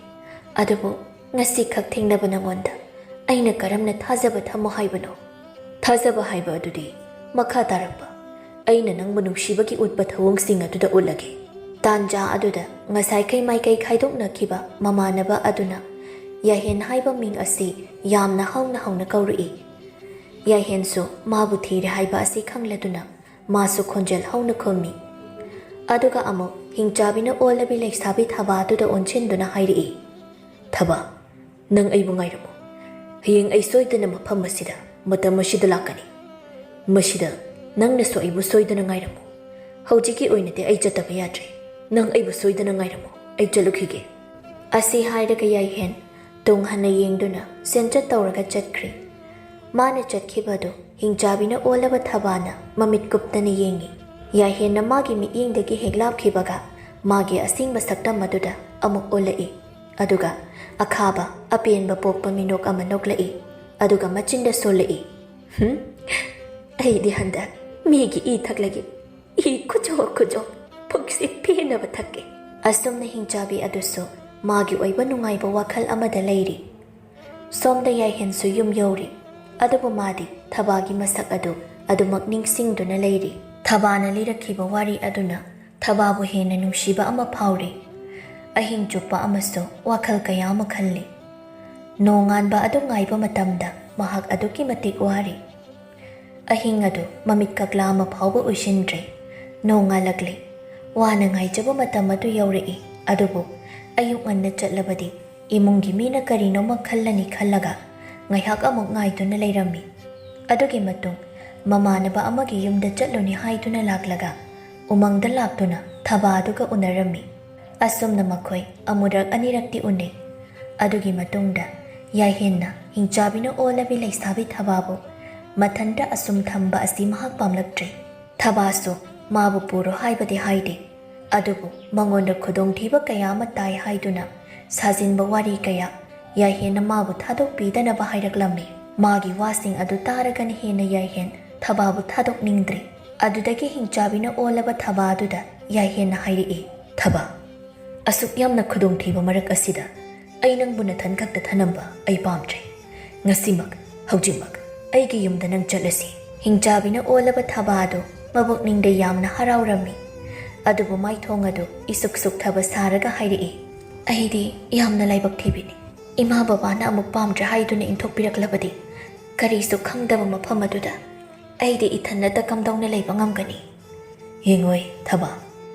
ꯑꯗꯨꯕꯨ ꯉꯁꯤꯈꯛ ꯊꯦꯡꯅꯕ ꯅꯉꯣꯟꯗ ꯑꯩꯅ ꯀꯔꯝꯅ ꯊꯥꯖꯕ ꯊꯝꯃꯣ ꯍꯥꯏꯕꯅꯣ? ꯊꯥꯖꯕ ꯍꯥꯏꯕ ꯑꯗꯨꯗꯤ ꯃꯈꯥ ꯇꯥꯔꯛꯄ ꯑꯩꯅ ꯅꯪꯕꯨ ꯅꯨꯡꯁꯤꯕꯒꯤ ꯎꯠꯄ ꯊꯧꯑꯣꯡꯁꯤꯡ ꯑꯗꯨꯗ ꯎꯠꯂꯒꯦ꯫ ꯇꯥꯟꯖꯥ ꯑꯗꯨꯗ ꯉꯁꯥꯏꯈꯩ ꯃꯥꯏꯀꯩ ꯈꯥꯏꯗꯣꯛꯅꯈꯤꯕ ꯃꯃꯥꯟꯅꯕ ꯑꯗꯨꯅ ꯌꯥꯍꯦꯟ ꯍꯥꯏꯕ ꯃꯤꯡ ꯑꯁꯤ ꯌꯥꯝꯅ ꯍꯧꯅ ꯍꯧꯅ ꯀꯧꯔꯛꯏ꯫ ꯌꯥꯍꯦꯟꯁꯨ ꯃꯥꯕꯨ ꯊꯤꯔꯦ ꯍꯥꯏꯕ ꯑꯁꯤ ꯈꯪꯂꯗꯨꯅ ꯃꯥꯁꯨ ꯈꯣꯟꯖꯦꯜ ꯍꯧꯅ ꯈꯨꯝꯃꯤ꯫ ꯑꯗꯨꯒ ꯑꯃꯨꯛ ꯍꯤꯡꯆꯥꯕꯤꯅ ꯑꯣꯜꯂꯕꯤ ꯂꯩꯁꯥꯕꯤ ꯊꯕꯥꯗꯨꯗ ꯑꯣꯟꯁꯤꯟꯗꯨꯅ ꯍꯥꯏꯔꯛꯏ, "ꯊꯕꯥ, ꯅꯪ ꯑꯩꯕꯨ ꯉꯥꯏꯔꯝꯃꯨ꯫ ꯍꯌꯦꯡ ꯑꯩ ꯁꯣꯏꯗꯅ ꯃꯐꯝ ꯑꯁꯤꯗ ꯃꯇꯝ ꯑꯁꯤꯗ ꯂꯥꯛꯀꯅꯤ꯫ ꯃꯁꯤꯗ ꯅꯪꯅꯁꯨ ꯑꯩꯕꯨ ꯁꯣꯏꯗꯅ ꯉꯥꯏꯔꯝꯃꯨ꯫ ꯍꯧꯖꯤꯛꯀꯤ ꯑꯣꯏꯅꯗꯤ ꯑꯩ ꯆꯠꯇꯕ ꯌꯥꯗ꯭ꯔꯦ꯫ ꯅꯪ ꯑꯩꯕꯨ ꯁꯣꯏꯗꯅ ꯉꯥꯏꯔꯝꯃꯨ꯫ ꯑꯩ ꯆꯠꯂꯨꯈꯤꯒꯦ꯫" ꯑꯁꯤ ꯍꯥꯏꯔꯒ ꯌꯥꯏꯍꯦꯟ ꯇꯨꯡ ꯍꯟꯅ ꯌꯦꯡꯗꯨꯅ ꯁꯦꯟꯆꯠ ꯇꯧꯔꯒ ꯆꯠꯈ꯭ꯔꯦ꯫ ꯃꯥꯅ ꯆꯠꯈꯤꯕꯗꯨ ꯍꯤꯡꯆꯥꯕꯤꯅ ꯑꯣꯜꯂꯕ ꯊꯕꯥꯅ ꯃꯃꯤꯠ ꯀꯨꯞꯇꯅ ꯌꯦꯡꯉꯤ꯫ ꯌꯥꯍꯦꯟꯅ ꯃꯥꯒꯤ ꯃꯤꯠꯌꯦꯡꯗꯒꯤ ꯍꯦꯛ ꯂꯥꯞꯈꯤꯕꯒ ꯃꯥꯒꯤ ꯑꯁꯦꯡꯕ ꯁꯛꯇꯝ ꯑꯗꯨꯗ ꯑꯃꯨꯛ ꯑꯣꯜꯂꯛꯏ꯫ ꯑꯗꯨꯒ ꯑꯈꯥꯕ ꯑꯄꯦꯟꯕ ꯄꯣꯛꯄ ꯃꯤꯅꯣꯛ ꯑꯃ ꯅꯣꯛꯂꯛꯏ꯫ ꯑꯗꯨꯒ ꯃꯆꯤꯟꯗ ꯁꯣꯜꯂꯛꯏ, "ꯍꯨꯝ? ꯑꯩꯗꯤ ꯍꯟꯗꯛ ꯃꯤꯒꯤ ꯏ ꯊꯛꯂꯒꯦ꯫ ꯏ ꯈꯨꯆꯣ ꯈꯨꯆꯣ, ꯄꯨꯛꯁꯤ ꯄꯦꯟꯅꯕ ꯊꯛꯀꯦ꯫" ꯑꯁꯨꯝꯅ ꯍꯤꯡꯆꯥꯕꯤ ꯑꯗꯨꯁꯨ ꯃꯥꯒꯤ ꯑꯣꯏꯕ ꯅꯨꯡꯉꯥꯏꯕ ꯋꯥꯈꯜ ꯑꯃꯗ ꯂꯩꯔꯤ꯫ ꯁꯣꯝꯗ ꯌꯥꯏꯍꯦꯟꯁꯨ ꯌꯨꯝ ꯌꯧꯔꯤ꯫ ꯑꯗꯨꯕꯨ ꯃꯥꯗꯤ ꯊꯕꯥꯒꯤ ꯃꯁꯛ ꯑꯗꯨ ꯑꯗꯨꯃꯛ ꯅꯤꯡꯁꯤꯡꯗꯨꯅ ꯂꯩꯔꯤ꯫ ꯊꯕꯥꯅ ꯂꯤꯔꯛꯈꯤꯕ ꯋꯥꯔꯤ ꯑꯗꯨꯅ ꯊꯕꯥꯕꯨ ꯍꯦꯟꯅ ꯅꯨꯡꯁꯤꯕ ꯑꯃ ꯐꯥꯎꯔꯤ꯫ ꯑꯍꯤꯡ ꯆꯨꯞꯄ ꯑꯃꯁꯨ ꯋꯥꯈꯜ ꯀꯌꯥ ꯑꯃ ꯈꯜꯂꯤ꯫ ꯅꯣꯡꯉꯥꯟꯕ ꯑꯗꯨ ꯉꯥꯏꯕ ꯃꯇꯝꯗ ꯃꯍꯥꯛ ꯑꯗꯨꯛꯀꯤ ꯃꯇꯤꯛ ꯋꯥꯔꯤ꯫ ꯑꯍꯤꯡ ꯑꯗꯨ ꯃꯃꯤꯠ ꯀꯛꯂꯥ ꯑꯃ ꯐꯥꯎꯕ ꯎꯏꯁꯤꯟꯗ꯭ꯔꯦ꯫ ꯅꯣꯡꯉꯥꯜꯂꯛꯂꯦ꯫ ꯋꯥꯅ ꯉꯥꯏꯖꯕ ꯃꯇꯝ ꯑꯗꯨ ꯌꯧꯔꯛꯏ꯫ ꯑꯗꯨꯕꯨ ꯑꯌꯨꯛ ꯉꯟꯅ ꯆꯠꯂꯕꯗꯤ ꯏꯃꯨꯡꯒꯤ ꯃꯤꯅ ꯀꯔꯤꯅꯣꯃ ꯈꯜꯂꯅꯤ ꯈꯜꯂꯒ ꯉꯥꯏꯍꯥꯛ ꯑꯃꯨꯛ ꯉꯥꯏꯗꯨꯅ ꯂꯩꯔꯝꯃꯤ꯫ ꯑꯗꯨꯒꯤ ꯃꯇꯨꯡ ꯃꯃꯥꯟꯅꯕ ꯑꯃꯒꯤ ꯌꯨꯝꯗ ꯆꯠꯂꯨꯅꯤ ꯍꯥꯏꯗꯨꯅ ꯂꯥꯛꯂꯒ ꯎꯃꯪꯗ ꯂꯥꯛꯇꯨꯅ ꯊꯕꯥ ꯑꯗꯨꯒ ꯎꯅꯔꯝꯃꯤ꯫ ꯑꯁꯨꯝꯅ ꯃꯈꯣꯏ ꯑꯃꯨꯔꯛ ꯑꯅꯤꯔꯛꯇꯤ ꯎꯅꯩ꯫ ꯑꯗꯨꯒꯤ ꯃꯇꯨꯡꯗ ꯌꯥꯏꯍꯦꯟꯅ ꯍꯤꯡꯆꯥꯕꯤꯅ ꯑꯣꯜꯂꯕꯤ ꯂꯩꯁꯥꯕꯤ ꯊꯕꯥꯕꯨ ꯃꯊꯟꯇ ꯑꯁꯨꯝ ꯊꯝꯕ ꯑꯁꯤ ꯃꯍꯥꯛ ꯄꯥꯝꯂꯛꯇ꯭ꯔꯦ꯫ ꯊꯕꯥꯁꯨ ꯃꯥꯕꯨ ꯄꯨꯔꯣ ꯍꯥꯏꯕꯗꯤ ꯍꯥꯏꯗꯦ꯫ ꯑꯗꯨꯕꯨ ꯃꯉꯣꯟꯗ ꯈꯨꯗꯣꯡꯊꯤꯕ ꯀꯌꯥ ꯑꯃ ꯇꯥꯏ ꯍꯥꯏꯗꯨꯅ ꯁꯥꯖꯤꯟꯕ ꯋꯥꯔꯤ ꯀꯌꯥ ꯌꯥꯏꯍꯦꯟꯅ ꯃꯥꯕꯨ ꯊꯥꯗꯣꯛꯄꯤꯗꯅꯕ ꯍꯥꯏꯔꯛꯂꯝꯃꯤ꯫ ꯃꯥꯒꯤ ꯋꯥꯁꯤꯡ ꯑꯗꯨ ꯇꯥꯔꯒꯅ ꯍꯦꯟꯅ ꯌꯥꯏꯍꯦꯟ ꯊꯕꯥꯕꯨ ꯊꯥꯗꯣꯛꯅꯤꯡꯗ꯭ꯔꯦ꯫ ꯑꯗꯨꯗꯒꯤ ꯍꯤꯡꯆꯥꯕꯤꯅ ꯑꯣꯜꯂꯕ ꯊꯕꯥ ꯑꯗꯨꯗ ꯌꯥꯏꯍꯦꯟꯅ ꯍꯥꯏꯔꯛꯏ, "ꯊꯕꯥ, ꯑꯁꯨꯛ ꯌꯥꯝꯅ ꯈꯨꯗꯣꯡꯊꯤꯕ ꯃꯔꯛ ꯑꯁꯤꯗ ꯑꯩ ꯅꯪꯕꯨ ꯅꯊꯟ ꯈꯛꯇ ꯊꯅꯝꯕ ꯑꯩ ꯄꯥꯝꯗ꯭ꯔꯦ꯫ ꯉꯁꯤꯃꯛ, ꯍꯧꯖꯤꯛꯃꯛ ꯑꯩꯒꯤ ꯌꯨꯝꯗ ꯅꯪ ꯆꯠꯂꯁꯤ꯫" ꯍꯤꯡꯆꯥꯕꯤꯅ ꯑꯣꯜꯂꯕ ꯊꯕꯥ ꯑꯗꯨ ꯃꯕꯨꯛꯅꯤꯡꯗ ꯌꯥꯝꯅ ꯍꯔꯥꯎꯔꯝꯃꯤ꯫ ꯑꯗꯨꯕꯨ ꯃꯥꯏꯊꯣꯡ ꯑꯗꯨ ꯏꯁꯨꯛ ꯁꯨꯛꯊꯕ ꯁꯥꯔꯒ ꯍꯥꯏꯔꯛꯏ, "ꯑꯩꯗꯤ ꯌꯥꯝꯅ ꯂꯥꯏꯕꯛ ꯊꯤꯕꯤꯅꯤ꯫ ꯏꯃꯥ ꯕꯕꯥꯅ ꯑꯃꯨꯛ ꯄꯥꯝꯗ꯭ꯔꯦ ꯍꯥꯏꯗꯨꯅ ꯏꯟꯊꯣꯛꯄꯤꯔꯛꯂꯕꯗꯤ ꯀꯔꯤꯁꯨ ꯈꯪꯗꯕ ꯃꯐꯝ ꯑꯗꯨꯗ ꯑꯩꯗꯤ ꯏꯊꯟꯅꯇ ꯀꯝꯗꯧꯅ ꯂꯩꯕ ꯉꯝꯒꯅꯤ?" "ꯌꯦꯡꯉꯣꯏ ꯊꯕꯥ,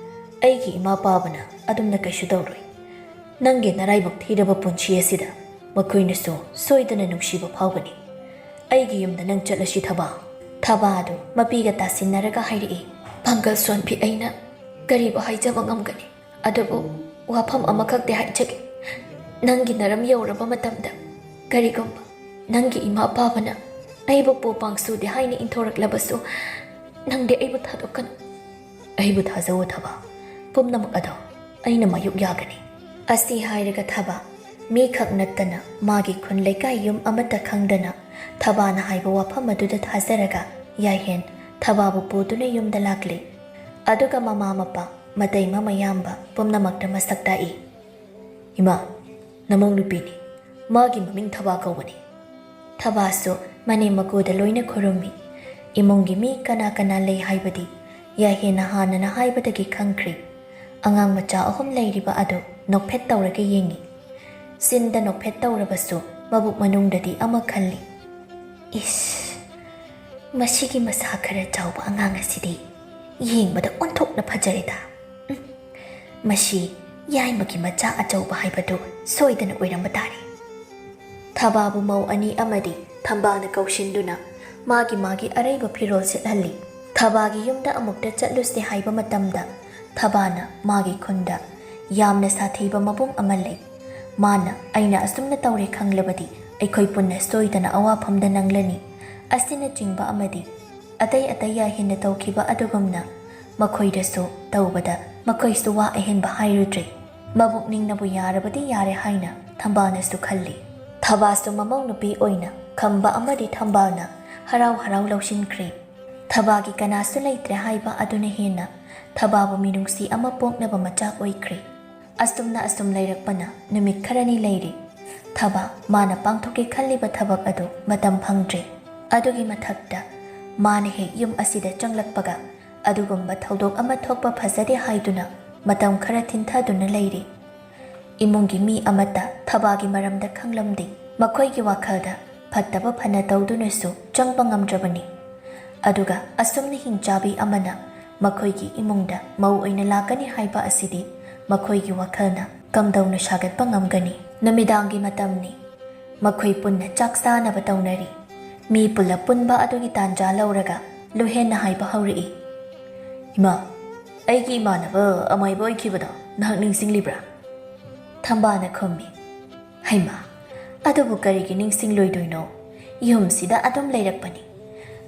ꯑꯩꯒꯤ ꯏꯃꯥ ꯄꯥꯕꯅ ꯑꯗꯨꯝꯅ ꯀꯩꯁꯨ ꯇꯧꯔꯣꯏ꯫ ꯅꯪꯒꯤ ꯅꯔꯥꯏꯕꯛ ꯊꯤꯔꯕ ꯄꯨꯟꯁꯤ ꯑꯁꯤꯗ ꯃꯈꯣꯏꯅꯁꯨ ꯁꯣꯏꯗꯅ ꯅꯨꯡꯁꯤꯕ ꯐꯥꯎꯒꯅꯤ꯫ ꯑꯩꯒꯤ ꯌꯨꯝꯗ ꯅꯪ ꯆꯠꯂꯁꯤ ꯊꯕꯥ꯫" ꯊꯕꯥ ꯑꯗꯨ ꯃꯄꯤꯒ ꯇꯥꯁꯤꯟꯅꯔꯒ ꯍꯥꯏꯔꯛꯏ, "ꯄꯥꯡꯒꯜ ꯁꯣꯟꯕꯤ ꯑꯩꯅ ꯀꯔꯤꯕꯨ ꯍꯥꯏꯖꯕ ꯉꯝꯒꯅꯤ? ꯑꯗꯨꯕꯨ ꯋꯥꯐꯝ ꯑꯃꯈꯛꯇꯤ ꯍꯥꯏꯖꯒꯦ꯫ ꯅꯪꯒꯤ ꯅꯔꯝ ꯌꯧꯔꯕ ꯃꯇꯝꯗ ꯀꯔꯤꯒꯨꯝꯕ ꯅꯪꯒꯤ ꯏꯃꯥ ꯄꯥꯕꯅ ꯑꯩꯕꯨ ꯄꯣꯄꯥꯡ ꯁꯨꯗꯦ ꯍꯥꯏꯅ ꯏꯟꯊꯣꯔꯛꯂꯕꯁꯨ ꯅꯪꯗꯤ ꯑꯩꯕꯨ ꯊꯥꯗꯣꯛꯀꯅꯨ꯫" "ꯑꯩꯕꯨ ꯊꯥꯖꯧ ꯊꯕꯥ, ꯄꯨꯝꯅꯃꯛ ꯑꯗꯣ ꯑꯩꯅ ꯃꯥꯌꯣꯛ ꯌꯥꯒꯅꯤ꯫" ꯑꯁꯤ ꯍꯥꯏꯔꯒ ꯊꯕꯥ ꯃꯤꯈꯛ ꯅꯠꯇꯅ ꯃꯥꯒꯤ ꯈꯨꯟ ꯂꯩꯀꯥꯏ ꯌꯨꯝ ꯑꯃꯠꯇ ꯈꯪꯗꯅ ꯊꯕꯥꯅ ꯍꯥꯏꯕ ꯋꯥꯐꯝ ꯑꯗꯨꯗ ꯊꯥꯖꯔꯒ ꯌꯥꯏꯍꯦꯟ ꯊꯕꯥꯕꯨ ꯄꯨꯗꯨꯅ ꯌꯨꯝꯗ ꯂꯥꯛꯂꯤ꯫ ꯑꯗꯨꯒ ꯃꯃꯥ ꯃꯄꯥ, ꯃꯇꯩ ꯃꯃꯌꯥꯝꯕ ꯄꯨꯝꯅꯃꯛꯇ ꯃꯁꯛ ꯇꯥꯛꯏ꯫ "ꯏꯃꯥ, ꯅꯃꯧ ꯅꯨꯄꯤꯅꯤ꯫ ꯃꯥꯒꯤ ꯃꯃꯤꯡ ꯊꯕꯥ ꯀꯧꯕꯅꯤ꯫ ꯊꯕꯥꯁꯨ ꯃꯅꯦꯝ ꯃꯀꯨꯗ ꯂꯣꯏꯅ ꯈꯨꯔꯨꯝꯃꯤ꯫ ꯏꯃꯨꯡꯒꯤ ꯃꯤ ꯀꯅꯥ ꯀꯅꯥ ꯂꯩ ꯍꯥꯏꯕꯗꯤ ꯌꯥꯍꯦꯟꯅ ꯍꯥꯟꯅꯅ ꯍꯥꯏꯕꯗꯒꯤ ꯈꯪꯈ꯭ꯔꯦ꯫ ꯑꯉꯥꯡ ꯃꯆꯥ ꯑꯍꯨꯝ ꯂꯩꯔꯤꯕ ꯑꯗꯨ ꯅꯣꯛꯐꯦꯠ ꯇꯧꯔꯒ ꯌꯦꯡꯉꯤ꯫ ꯆꯤꯟꯗ ꯅꯣꯛꯐꯦꯠ ꯇꯧꯔꯕꯁꯨ ꯃꯕꯨꯛ ꯃꯅꯨꯡꯗꯗꯤ ꯑꯃ ꯈꯜꯂꯤ, "ꯏꯁ, ꯃꯁꯤꯒꯤ ꯃꯁꯥ ꯈꯔ ꯆꯥꯎꯕ ꯑꯉꯥꯡ ꯑꯁꯤꯗꯤ ꯌꯦꯡꯕꯗ ꯑꯣꯟꯊꯣꯛꯅ ꯐꯖꯔꯦꯗ꯫ ꯎꯝ, ꯃꯁꯤ ꯌꯥꯏꯃꯒꯤ ꯃꯆꯥ ꯑꯆꯧꯕ ꯍꯥꯏꯕꯗꯨ ꯁꯣꯏꯗꯅ ꯑꯣꯏꯔꯝꯕ ꯇꯥꯔꯦ꯫" ꯊꯕꯥꯕꯨ ꯃꯧ ꯑꯅꯤ ꯑꯃꯗꯤ ꯊꯝꯕꯥꯜꯅ ꯀꯧꯁꯤꯟꯗꯨꯅ ꯃꯥꯒꯤ ꯃꯥꯒꯤ ꯑꯔꯩꯕ ꯐꯤꯔꯣꯜ ꯁꯦꯠꯍꯜꯂꯤ꯫ ꯊꯕꯥꯒꯤ ꯌꯨꯝꯗ ꯑꯃꯨꯛꯇ ꯆꯠꯂꯨꯁꯦ ꯍꯥꯏꯕ ꯃꯇꯝꯗ ꯊꯕꯥꯅ ꯃꯥꯒꯤ ꯈꯨꯟꯗ ꯌꯥꯝꯅ ꯁꯥꯊꯤꯕ ꯃꯕꯨꯡ ꯑꯃ ꯂꯩ꯫ ꯃꯥꯅ "ꯑꯩꯅ ꯑꯁꯨꯝꯅ ꯇꯧꯔꯦ ꯈꯪꯂꯕꯗꯤ ꯑꯩꯈꯣꯏ ꯄꯨꯟꯅ ꯁꯣꯏꯗꯅ ꯑꯋꯥꯐꯝꯗ ꯅꯪꯂꯅꯤ" ꯑꯁꯤꯅꯆꯤꯡꯕ ꯑꯃꯗꯤ ꯑꯇꯩ ꯑꯇꯩ ꯌꯥꯍꯦꯟꯅ ꯇꯧꯈꯤꯕ ꯑꯗꯨꯒꯨꯝꯅ ꯃꯈꯣꯏꯗꯁꯨ ꯇꯧꯕꯗ ꯃꯈꯣꯏꯁꯨ ꯋꯥ ꯑꯍꯦꯟꯕ ꯍꯥꯏꯔꯨꯗ꯭ꯔꯦ꯫ ꯃꯕꯨꯛꯅꯤꯡꯅꯕꯨ ꯌꯥꯔꯕꯗꯤ ꯌꯥꯔꯦ ꯍꯥꯏꯅ ꯊꯝꯕꯥꯜꯅꯁꯨ ꯈꯜꯂꯤ꯫ ꯊꯕꯥꯁꯨ ꯃꯃꯧ ꯅꯨꯄꯤ ꯑꯣꯏꯅ ꯈꯝꯕ ꯑꯃꯗꯤ ꯊꯝꯕꯥꯜꯅ ꯍꯔꯥꯎ ꯍꯔꯥꯎ ꯂꯧꯁꯤꯟꯈ꯭ꯔꯦ꯫ ꯊꯕꯥꯒꯤ ꯀꯅꯥꯁꯨ ꯂꯩꯇ꯭ꯔꯦ ꯍꯥꯏꯕ ꯑꯗꯨꯅ ꯍꯦꯟꯅ ꯊꯕꯥꯕꯨ ꯃꯤꯅꯨꯡꯁꯤ ꯑꯃ ꯄꯣꯛꯅꯕ ꯃꯆꯥꯛ ꯑꯣꯏꯈ꯭ꯔꯦ꯫ ꯑꯁꯨꯝꯅ ꯑꯁꯨꯝ ꯂꯩꯔꯛꯄꯅ ꯅꯨꯃꯤꯠ ꯈꯔꯅꯤ ꯂꯩꯔꯤ꯫ ꯊꯕꯥ ꯃꯥꯅ ꯄꯥꯡꯊꯣꯛꯀꯦ ꯈꯜꯂꯤꯕ ꯊꯕꯛ ꯑꯗꯨ ꯃꯇꯝ ꯐꯪꯗ꯭ꯔꯦ꯫ ꯑꯗꯨꯒꯤ ꯃꯊꯛꯇ ꯃꯥꯅ ꯍꯦꯛ ꯌꯨꯝ ꯑꯁꯤꯗ ꯆꯪꯂꯛꯄꯒ ꯑꯗꯨꯒꯨꯝꯕ ꯊꯧꯗꯣꯛ ꯑꯃ ꯊꯣꯛꯄ ꯐꯖꯗꯦ ꯍꯥꯏꯗꯨꯅ ꯃꯇꯝ ꯈꯔ ꯊꯤꯟꯊꯗꯨꯅ ꯂꯩꯔꯤ꯫ ꯏꯃꯨꯡꯒꯤ ꯃꯤ ꯑꯃꯠꯇ ꯊꯕꯥꯒꯤ ꯃꯔꯝꯗ ꯈꯪꯂꯝꯗꯦ꯫ ꯃꯈꯣꯏꯒꯤ ꯋꯥꯈꯜꯗ ꯐꯠꯇꯕ ꯐꯅ ꯇꯧꯗꯨꯅꯁꯨ ꯆꯪꯕ ꯉꯝꯗ꯭ꯔꯕꯅꯤ꯫ ꯑꯗꯨꯒ ꯑꯁꯨꯝꯅ ꯍꯤꯡꯆꯥꯕꯤ ꯑꯃꯅ ꯃꯈꯣꯏꯒꯤ ꯏꯃꯨꯡꯗ ꯃꯧ ꯑꯣꯏꯅ ꯂꯥꯛꯀꯅꯤ ꯍꯥꯏꯕ ꯑꯁꯤꯗꯤ ꯃꯈꯣꯏꯒꯤ ꯋꯥꯈꯜꯅ ꯀꯝꯗꯧꯅ ꯁꯥꯒꯠꯄ ꯉꯝꯒꯅꯤ? ꯅꯨꯃꯤꯗꯥꯡꯒꯤ ꯃꯇꯝꯅꯤ꯫ ꯃꯈꯣꯏ ꯄꯨꯟꯅ ꯆꯥꯛ ꯆꯥꯅꯕ ꯇꯧꯅꯔꯤ꯫ ꯃꯤ ꯄꯨꯂꯞ ꯄꯨꯟꯕ ꯑꯗꯨꯒꯤ ꯇꯥꯟꯖꯥ ꯂꯧꯔꯒ ꯂꯨꯍꯦꯟꯅ ꯍꯥꯏꯕ ꯍꯧꯔꯛꯏ, "ꯏꯃꯥ, ꯑꯩꯒꯤ ꯏꯃꯥꯟꯅꯕ ꯑꯃꯥꯏꯕ ꯑꯣꯏꯈꯤꯕꯗꯣ ꯅꯍꯥꯛ ꯅꯤꯡꯁꯤꯡꯂꯤꯕ꯭ꯔꯥ?" ꯊꯝꯕꯥꯅ ꯈꯨꯝꯃꯤ, "ꯍꯩꯃꯥ, ꯑꯗꯨꯕꯨ ꯀꯔꯤꯒꯤ ꯅꯤꯡꯁꯤꯡꯂꯣꯏꯗꯣꯏꯅꯣ? ꯌꯨꯝꯁꯤꯗ ꯑꯗꯨꯝ ꯂꯩꯔꯛꯄꯅꯤ꯫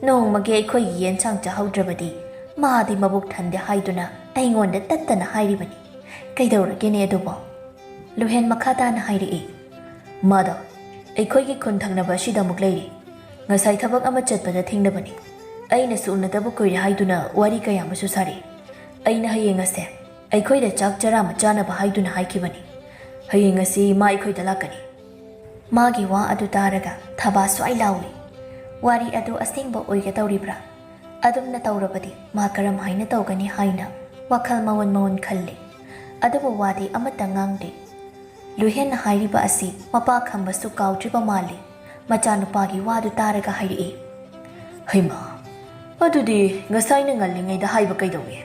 ꯅꯣꯡꯃꯒꯤ ꯑꯩꯈꯣꯏꯒꯤ ꯌꯦꯟꯁꯥꯡ ꯆꯥꯍꯧꯗ꯭ꯔꯕꯗꯤ ꯃꯥꯗꯤ ꯃꯕꯨꯛ ꯊꯟꯗꯦ ꯍꯥꯏꯗꯨꯅ ꯑꯩꯉꯣꯟꯗ ꯇꯠꯇꯅ ꯍꯥꯏꯔꯤꯕꯅꯤ꯫ ꯀꯩꯗꯧꯔꯒꯦꯅꯦ ꯑꯗꯨꯕꯣ?" ꯂꯨꯍꯦꯟ ꯃꯈꯥ ꯇꯥꯅ ꯍꯥꯏꯔꯛꯏ, "ꯃꯥꯗꯣ ꯑꯩꯈꯣꯏꯒꯤ ꯈꯨꯟ ꯊꯪꯅꯕ ꯑꯁꯤꯗ ꯑꯃꯨꯛ ꯂꯩꯔꯤ꯫ ꯉꯁꯥꯏ ꯊꯕꯛ ꯑꯃ ꯆꯠꯄꯗ ꯊꯦꯡꯅꯕꯅꯤ꯫ ꯑꯩꯅꯁꯨ ꯎꯅꯗꯕ ꯀꯨꯏꯔꯦ ꯍꯥꯏꯗꯨꯅ ꯋꯥꯔꯤ ꯀꯌꯥ ꯑꯃꯁꯨ ꯁꯥꯔꯤ꯫ ꯑꯩꯅ ꯍꯌꯦꯡ ꯑꯁꯦ ꯑꯩꯈꯣꯏꯗ ꯆꯥꯛ ꯆꯔꯥ ꯑꯃ ꯆꯥꯅꯕ ꯍꯥꯏꯗꯨꯅ ꯍꯥꯏꯈꯤꯕꯅꯤ꯫ ꯍꯌꯦꯡ ꯑꯁꯤ ꯃꯥ ꯑꯩꯈꯣꯏꯗ ꯂꯥꯛꯀꯅꯤ꯫" ꯃꯥꯒꯤ ꯋꯥ ꯑꯗꯨ ꯇꯥꯔꯒ ꯊꯕꯥ ꯁ꯭ꯋꯥꯏ ꯂꯥꯎꯏ꯫ ꯋꯥꯔꯤ ꯑꯗꯨ ꯑꯁꯦꯡꯕ ꯑꯣꯏꯒꯗꯧꯔꯤꯕ꯭ꯔꯥ? ꯑꯗꯨꯝꯅ ꯇꯧꯔꯕꯗꯤ ꯃꯥ ꯀꯔꯝ ꯍꯥꯏꯅ ꯇꯧꯒꯅꯤ ꯍꯥꯏꯅ ꯋꯥꯈꯜ ꯃꯑꯣꯟ ꯃꯑꯣꯟ ꯈꯜꯂꯤ꯫ ꯑꯗꯨꯕꯨ ꯋꯥꯗꯤ ꯑꯃꯠꯇ ꯉꯥꯡꯗꯦ꯫ ꯂꯨꯍꯦꯟꯅ ꯍꯥꯏꯔꯤꯕ ꯑꯁꯤ ꯃꯄꯥ ꯈꯝꯕꯁꯨ ꯀꯥꯎꯗ꯭ꯔꯤꯕ ꯃꯥꯜꯂꯤ꯫ ꯃꯆꯥꯅꯨꯄꯥꯒꯤ ꯋꯥꯗꯨ ꯇꯥꯔꯒ ꯍꯥꯏꯔꯛꯏ, "ꯍꯩꯃꯥ, ꯑꯗꯨꯗꯤ ꯉꯁꯥꯏꯅ ꯉꯜꯂꯤꯉꯩꯗ ꯍꯥꯏꯕ ꯀꯩꯗꯧꯏ?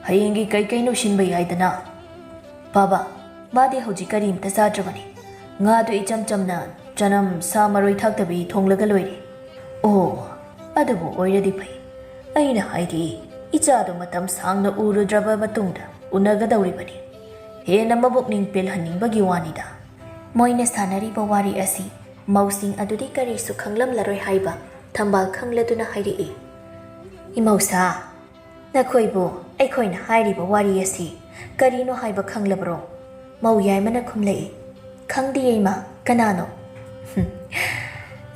ꯍꯌꯦꯡꯒꯤ ꯀꯩ ꯀꯩꯅꯣ ꯁꯤꯟꯕ ꯌꯥꯏꯗꯅ?" "ꯕꯥꯕꯥ, ꯃꯥꯗꯤ ꯍꯧꯖꯤꯛ ꯀꯔꯤꯝꯇ ꯆꯥꯗ꯭ꯔꯕꯅꯤ꯫ ꯉꯥꯗꯨ ꯏꯆꯝ ꯆꯝꯅ ꯆꯅꯝ, ꯁꯥ ꯃꯔꯣꯏ ꯊꯥꯛꯇꯕꯤ ꯊꯣꯡꯂꯒ ꯂꯣꯏꯔꯦ꯫" "ꯑꯣ, ꯑꯗꯨꯕꯨ ꯑꯣꯏꯔꯗꯤ ꯐꯩ꯫ ꯑꯩꯅ ꯍꯥꯏꯗꯤ, ꯏꯆꯥꯗꯣ ꯃꯇꯝ ꯁꯥꯡꯅ ꯎꯔꯨꯗ꯭ꯔꯕ ꯃꯇꯨꯡꯗ ꯎꯅꯒꯗꯧꯔꯤꯕꯅꯤ꯫ ꯍꯦꯟꯅ ꯃꯕꯨꯛꯅꯤꯡ ꯄꯦꯜꯍꯟꯅꯤꯡꯕꯒꯤ ꯋꯥꯅꯤꯗ꯫" ꯃꯣꯏꯅ ꯁꯥꯟꯅꯔꯤꯕ ꯋꯥꯔꯤ ꯑꯁꯤ ꯃꯧꯁꯤꯡ ꯑꯗꯨꯗꯤ ꯀꯔꯤꯁꯨ ꯈꯪꯂꯝꯂꯔꯣꯏ ꯍꯥꯏꯕ ꯊꯝꯕꯥꯜ ꯈꯪꯂꯗꯨꯅ ꯍꯥꯏꯔꯛꯏ, "ꯏꯃꯧꯁꯥ, ꯅꯈꯣꯏꯕꯨ ꯑꯩꯈꯣꯏꯅ ꯍꯥꯏꯔꯤꯕ ꯋꯥꯔꯤ ꯑꯁꯤ ꯀꯔꯤꯅꯣ ꯍꯥꯏꯕ ꯈꯪꯂꯕ꯭ꯔꯣ?" ꯃꯧ ꯌꯥꯏꯃꯅ ꯈꯨꯝꯂꯛꯏ, "ꯈꯪꯗꯤꯌꯦ ꯏꯃꯥ, ꯀꯅꯥꯅꯣ?" "ꯍꯨꯝ,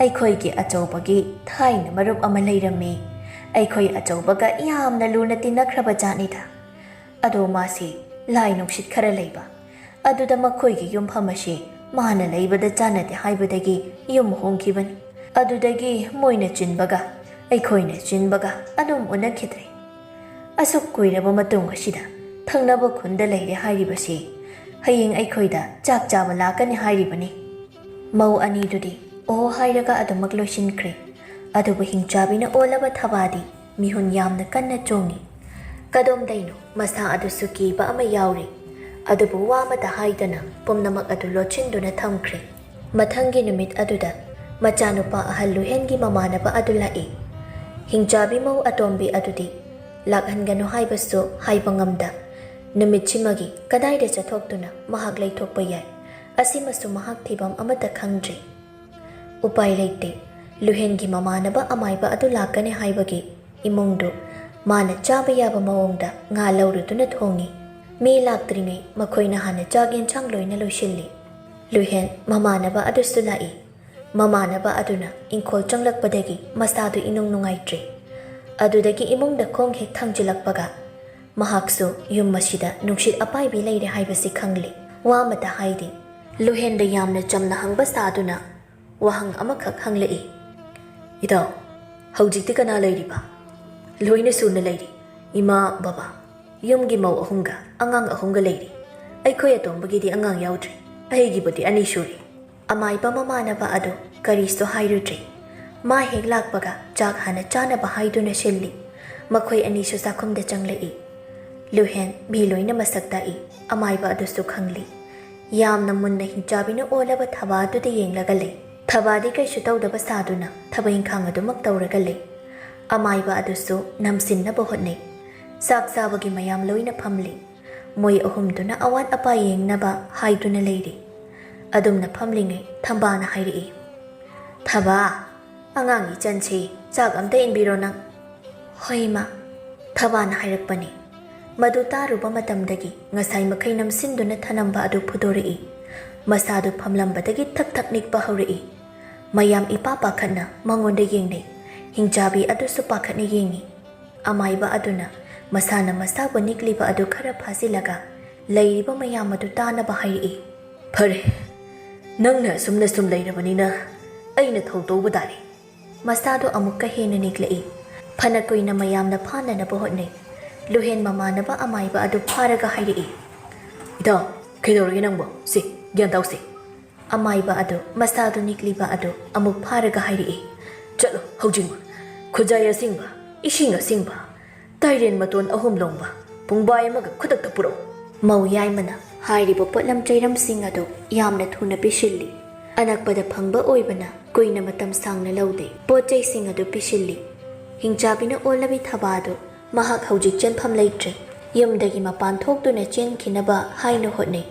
ꯑꯩꯈꯣꯏꯒꯤ ꯑꯆꯧꯕꯒꯤ ꯊꯥꯏꯅ ꯃꯔꯨꯞ ꯑꯃ ꯂꯩꯔꯝꯃꯤ꯫ ꯑꯩꯈꯣꯏ ꯑꯆꯧꯕꯒ ꯌꯥꯝꯅ ꯂꯨꯅ ꯇꯤꯟꯅꯈ꯭ꯔꯕ ꯖꯥꯠꯅꯤꯗ꯫ ꯑꯗꯣ ꯃꯥꯁꯤ ꯂꯥꯏ ꯅꯨꯡꯁꯤꯠ ꯈꯔ ꯂꯩꯕ꯫ ꯑꯗꯨꯗ ꯃꯈꯣꯏꯒꯤ ꯌꯨꯝꯐꯝ ꯑꯁꯤ ꯃꯥꯅ ꯂꯩꯕꯗ ꯆꯥꯟꯅꯗꯦ ꯍꯥꯏꯕꯗꯒꯤ ꯌꯨꯝ ꯍꯣꯡꯈꯤꯕꯅꯤ꯫ ꯑꯗꯨꯗꯒꯤ ꯃꯣꯏꯅ ꯆꯤꯟꯕꯒ ꯑꯩꯈꯣꯏꯅ ꯆꯤꯟꯕꯒ ꯑꯗꯨꯝ ꯎꯅꯈꯤꯗ꯭ꯔꯦ꯫ ꯑꯁꯨꯛ ꯀꯨꯏꯔꯕ ꯃꯇꯨꯡ ꯑꯁꯤꯗ ꯊꯪꯅꯕ ꯈꯨꯟꯗ ꯂꯩꯔꯦ ꯍꯥꯏꯔꯤꯕꯁꯤ ꯍꯌꯦꯡ ꯑꯩꯈꯣꯏꯗ ꯆꯥꯛ ꯆꯥꯕ ꯂꯥꯛꯀꯅꯤ ꯍꯥꯏꯔꯤꯕꯅꯤ꯫" ꯃꯧ ꯑꯅꯤꯗꯨꯗꯤ ꯑꯣ ꯍꯥꯏꯔꯒ ꯑꯗꯨꯃꯛ ꯂꯣꯏꯁꯤꯟꯈ꯭ꯔꯦ꯫ ꯑꯗꯨꯕꯨ ꯍꯤꯡꯆꯥꯕꯤꯅ ꯑꯣꯜꯂꯕ ꯊꯕꯥꯗꯤ ꯃꯤꯍꯨꯟ ꯌꯥꯝꯅ ꯀꯟꯅ ꯆꯣꯡꯉꯤ꯫ ꯀꯗꯣꯝꯗꯩꯅꯣ ꯃꯁꯥ ꯑꯗꯨꯁꯨ ꯀꯤꯕ ꯑꯃ ꯌꯥꯎꯔꯤ꯫ ꯑꯗꯨꯕꯨ ꯋꯥ ꯑꯃꯠꯇ ꯍꯥꯏꯗꯅ ꯄꯨꯝꯅꯃꯛ ꯑꯗꯨ ꯂꯣꯠꯁꯤꯟꯗꯨꯅ ꯊꯝꯈ꯭ꯔꯦ꯫ ꯃꯊꯪꯒꯤ ꯅꯨꯃꯤꯠ ꯑꯗꯨꯗ ꯃꯆꯥꯅꯨꯄꯥ ꯑꯍꯜ ꯂꯨꯍꯦꯟꯒꯤ ꯃꯃꯥꯟꯅꯕ ꯑꯗꯨ ꯂꯥꯛꯏ꯫ ꯍꯤꯡꯆꯥꯕꯤ ꯃꯧ ꯑꯇꯣꯝꯕꯤ ꯑꯗꯨꯗꯤ ꯂꯥꯛꯍꯟꯒꯅꯨ ꯍꯥꯏꯕꯁꯨ ꯍꯥꯏꯕ ꯉꯝꯗ, ꯅꯨꯃꯤꯠꯁꯤꯃꯒꯤ ꯀꯗꯥꯏꯗ ꯆꯠꯊꯣꯛꯇꯨꯅ ꯃꯍꯥꯛ ꯂꯩꯊꯣꯛꯄ ꯌꯥꯏ, ꯑꯁꯤꯃꯁꯨ ꯃꯍꯥꯛ ꯊꯤꯐꯝ ꯑꯃꯠꯇ ꯈꯪꯗ꯭ꯔꯤ꯫ ꯎꯄꯥꯏ ꯂꯩꯇꯦ꯫ ꯂꯨꯍꯦꯟꯒꯤ ꯃꯃꯥꯟꯅꯕ ꯑꯃꯥꯏꯕ ꯑꯗꯨ ꯂꯥꯛꯀꯅꯤ ꯍꯥꯏꯕꯒꯤ ꯏꯃꯨꯡꯗꯨ ꯃꯥꯅ ꯆꯥꯕ ꯌꯥꯕ ꯃꯑꯣꯡꯗ ꯉꯥ ꯂꯧꯔꯨꯗꯨꯅ ꯊꯣꯡꯉꯤ꯫ ꯃꯤ ꯂꯥꯛꯇ꯭ꯔꯤꯉꯩ ꯃꯈꯣꯏꯅ ꯍꯥꯟꯅ ꯆꯥꯛ ꯌꯦꯟꯁꯥꯡ ꯂꯣꯏꯅ ꯂꯣꯏꯁꯤꯜꯂꯤ꯫ ꯂꯨꯍꯦꯟ ꯃꯃꯥꯟꯅꯕ ꯑꯗꯨꯁꯨ ꯂꯥꯛꯏ꯫ ꯃꯃꯥꯟꯅꯕ ꯑꯗꯨꯅ ꯏꯪꯈꯣꯜ ꯆꯪꯂꯛꯄꯗꯒꯤ ꯃꯁꯥꯗꯨ ꯏꯅꯨꯡ ꯅꯨꯡꯉꯥꯏꯇ꯭ꯔꯦ꯫ ꯑꯗꯨꯗꯒꯤ ꯏꯃꯨꯡꯗ ꯈꯣꯡ ꯍꯦꯛ ꯊꯥꯡꯖꯤꯜꯂꯛꯄꯒ ꯃꯍꯥꯛꯁꯨ ꯌꯨꯝ ꯑꯁꯤꯗ ꯅꯨꯡꯁꯤꯠ ꯑꯄꯥꯏꯕꯤ ꯂꯩꯔꯦ ꯍꯥꯏꯕꯁꯤ ꯈꯪꯂꯤ꯫ ꯋꯥ ꯑꯃꯇ ꯍꯥꯏꯗꯦ꯫ ꯂꯨꯍꯦꯟꯗ ꯌꯥꯝꯅ ꯆꯝꯅ ꯍꯪꯕ ꯁꯥꯗꯨꯅ ꯋꯥꯍꯪ ꯑꯃꯈꯛ ꯍꯪꯂꯛꯏ꯫ "ꯏꯇꯥꯎ, ꯍꯧꯖꯤꯛꯇꯤ ꯀꯅꯥ ꯂꯩꯔꯤꯕ?" "ꯂꯣꯏꯅ ꯁꯨꯅ ꯂꯩꯔꯤ꯫ ꯏꯃꯥ, ꯕꯕꯥ, ꯌꯨꯝꯒꯤ ꯃꯧ ꯑꯍꯨꯝꯒ ꯑꯉꯥꯡ ꯑꯍꯨꯝꯒ ꯂꯩꯔꯤ꯫ ꯑꯩꯈꯣꯏ ꯑꯇꯣꯝꯕꯒꯤꯗꯤ ꯑꯉꯥꯡ ꯌꯥꯎꯗ꯭ꯔꯤ꯫ ꯑꯩꯒꯤꯕꯨꯗꯤ ꯑꯅꯤ ꯁꯨꯔꯦ꯫" ꯑꯃꯥꯏꯕ ꯃꯃꯥꯟꯅꯕ ꯑꯗꯨ ꯀꯔꯤꯁꯨ ꯍꯥꯏꯔꯨꯗ꯭ꯔꯦ꯫ ꯃꯥ ꯍꯦꯛ ꯂꯥꯛꯄꯒ ꯆꯥꯛ ꯍꯥꯟꯅ ꯆꯥꯅꯕ ꯍꯥꯏꯗꯨꯅ ꯁꯤꯜꯂꯤ꯫ ꯃꯈꯣꯏ ꯑꯅꯤꯁꯨ ꯆꯥꯛꯈꯨꯝꯗ ꯆꯪꯂꯛꯏ꯫ ꯂꯨꯍꯦꯟ ꯃꯤ ꯂꯣꯏꯅ ꯃꯁꯛ ꯇꯥꯛꯏ꯫ ꯑꯃꯥꯏꯕ ꯑꯗꯨꯁꯨ ꯈꯪꯂꯤ꯫ ꯌꯥꯝꯅ ꯃꯨꯟꯅ ꯍꯤꯡꯆꯥꯕꯤꯅ ꯑꯣꯜꯂꯕ ꯊꯕꯥꯗꯨꯗ ꯌꯦꯡꯂꯒ ꯂꯩ꯫ ꯊꯕꯥꯗꯤ ꯀꯩꯁꯨ ꯇꯧꯗꯕ ꯁꯥꯗꯨꯅ ꯊꯕꯛ ꯏꯪꯈꯥꯡ ꯑꯗꯨꯃꯛ ꯇꯧꯔꯒ ꯂꯩ꯫ ꯑꯃꯥꯏꯕ ꯑꯗꯨꯁꯨ ꯅꯝꯁꯤꯟꯅꯕ ꯍꯣꯠꯅꯩ꯫ ꯆꯥꯛ ꯆꯥꯕꯒꯤ ꯃꯌꯥꯝ ꯂꯣꯏꯅ ꯐꯝꯂꯤ꯫ ꯃꯣꯏ ꯑꯍꯨꯝꯗꯨꯅ ꯑꯋꯥꯠ ꯑꯄꯥ ꯌꯦꯡꯅꯕ ꯍꯥꯏꯗꯨꯅ ꯂꯩꯔꯤ꯫ ꯑꯗꯨꯝꯅ ꯐꯝꯂꯤꯉꯩ ꯊꯝꯕꯥꯅ ꯍꯥꯏꯔꯛꯏ, "ꯊꯕꯥ, ꯑꯉꯥꯡ ꯏꯆꯟꯁꯤ ꯆꯥꯛ ꯑꯝꯇ ꯏꯟꯕꯤꯔꯣ ꯅꯪ꯫" "ꯍꯣꯏ, ꯏꯃꯥ꯫" ꯊꯕꯥꯅ ꯍꯥꯏꯔꯛꯄꯅꯤ꯫ ꯃꯗꯨ ꯇꯥꯔꯨꯕ ꯃꯇꯝꯗꯒꯤ ꯉꯁꯥꯏ ꯃꯈꯩ ꯅꯝꯁꯤꯟꯗꯨꯅ ꯊꯅꯝꯕ ꯑꯗꯨ ꯐꯨꯗꯣꯔꯛꯏ꯫ ꯃꯁꯥꯗꯨ ꯐꯝꯂꯝꯕꯗꯒꯤ ꯊꯛ ꯊꯛ ꯅꯤꯛꯄ ꯍꯧꯔꯛꯏ꯫ ꯃꯌꯥꯝ ꯏꯄꯥ ꯄꯥꯈꯠꯅ ꯃꯉꯣꯟꯗ ꯌꯦꯡꯅꯩ꯫ ꯍꯤꯡꯆꯥꯕꯤ ꯑꯗꯨꯁꯨ ꯄꯥꯈꯠꯅ ꯌꯦꯡꯉꯤ꯫ ꯑꯃꯥꯏꯕ ꯑꯗꯨꯅ ꯃꯁꯥꯅ ꯃꯁꯥꯕꯨ ꯅꯤꯛꯂꯤꯕ ꯑꯗꯨ ꯈꯔ ꯐꯥꯖꯤꯜꯂꯒ ꯂꯩꯔꯤꯕ ꯃꯌꯥꯝ ꯑꯗꯨ ꯇꯥꯅꯕ ꯍꯥꯏꯔꯛꯏ꯫ "ꯐꯔꯦ, ꯅꯪꯅ ꯑꯁꯨꯝꯅ ꯁꯨꯝ ꯂꯩꯔꯕꯅꯤꯅ ꯑꯩꯅ ꯊꯧ ꯇꯧꯕ ꯇꯥꯔꯦ꯫" ꯃꯁꯥꯗꯣ ꯑꯃꯨꯛꯀ ꯍꯦꯟꯅ ꯅꯤꯛꯂꯛꯏ꯫ ꯐꯅ ꯀꯨꯏꯅ ꯃꯌꯥꯝꯅ ꯐꯥꯅꯅꯕ ꯍꯣꯠꯅꯩ꯫ ꯂꯨꯍꯦꯟ ꯃꯃꯥꯟꯅꯕ ꯑꯃꯥꯏꯕ ꯑꯗꯨ ꯐꯥꯔꯒ ꯍꯥꯏꯔꯛꯏ, "ꯏꯇꯥꯎ, ꯀꯩꯗꯧꯔꯒꯦ ꯅꯪꯕꯣ? ꯁꯤ, ꯒ꯭ꯌꯥꯟ ꯇꯧꯁꯤ꯫" ꯑꯃꯥꯏꯕ ꯑꯗꯨ ꯃꯁꯥꯗꯨ ꯅꯤꯛꯂꯤꯕ ꯑꯗꯨ ꯑꯃꯨꯛ ꯐꯥꯔꯒ ꯍꯥꯏꯔꯛꯏ, "ꯆꯠꯂꯣ ꯍꯧꯖꯤꯛꯃꯛ꯫ ꯈꯨꯖꯥꯏ ꯑꯁꯤꯡꯕ, ꯏꯁꯤꯡ ꯑꯁꯤꯡꯕ, ꯇꯥꯏꯔꯦꯟ ꯃꯇꯣꯟ ꯑꯍꯨꯝ ꯂꯣꯡꯕ ꯄꯨꯡꯕꯥꯏ ꯑꯃꯒ ꯈꯨꯗꯛꯇ ꯄꯨꯔꯛꯎ꯫" ꯃꯧ ꯌꯥꯏꯃꯅ ꯍꯥꯏꯔꯤꯕ ꯄꯣꯠꯂꯝ ꯆꯩꯔꯝꯁꯤꯡ ꯑꯗꯨ ꯌꯥꯝꯅ ꯊꯨꯅ ꯄꯤꯁꯤꯜꯂꯤ꯫ ꯑꯅꯛꯄꯗ ꯐꯪꯕ ꯑꯣꯏꯕꯅ ꯀꯨꯏꯅ ꯃꯇꯝ ꯁꯥꯡꯅ ꯂꯧꯗꯦ꯫ ꯄꯣꯠ ꯆꯩꯁꯤꯡ ꯑꯗꯨ ꯄꯤꯁꯤꯜꯂꯤ꯫ ꯍꯤꯡꯆꯥꯕꯤꯅ ꯑꯣꯜꯂꯕꯤ ꯊꯕꯥꯗꯨ ꯃꯍꯥꯛ ꯍꯧꯖꯤꯛ ꯆꯦꯟꯐꯝ ꯂꯩꯇ꯭ꯔꯦ꯫ ꯌꯨꯝꯗꯒꯤ ꯃꯄꯥꯟ ꯊꯣꯛꯇꯨꯅ ꯆꯦꯟꯈꯤꯅꯕ ꯍꯥꯏꯅ ꯍꯣꯠꯅꯩ꯫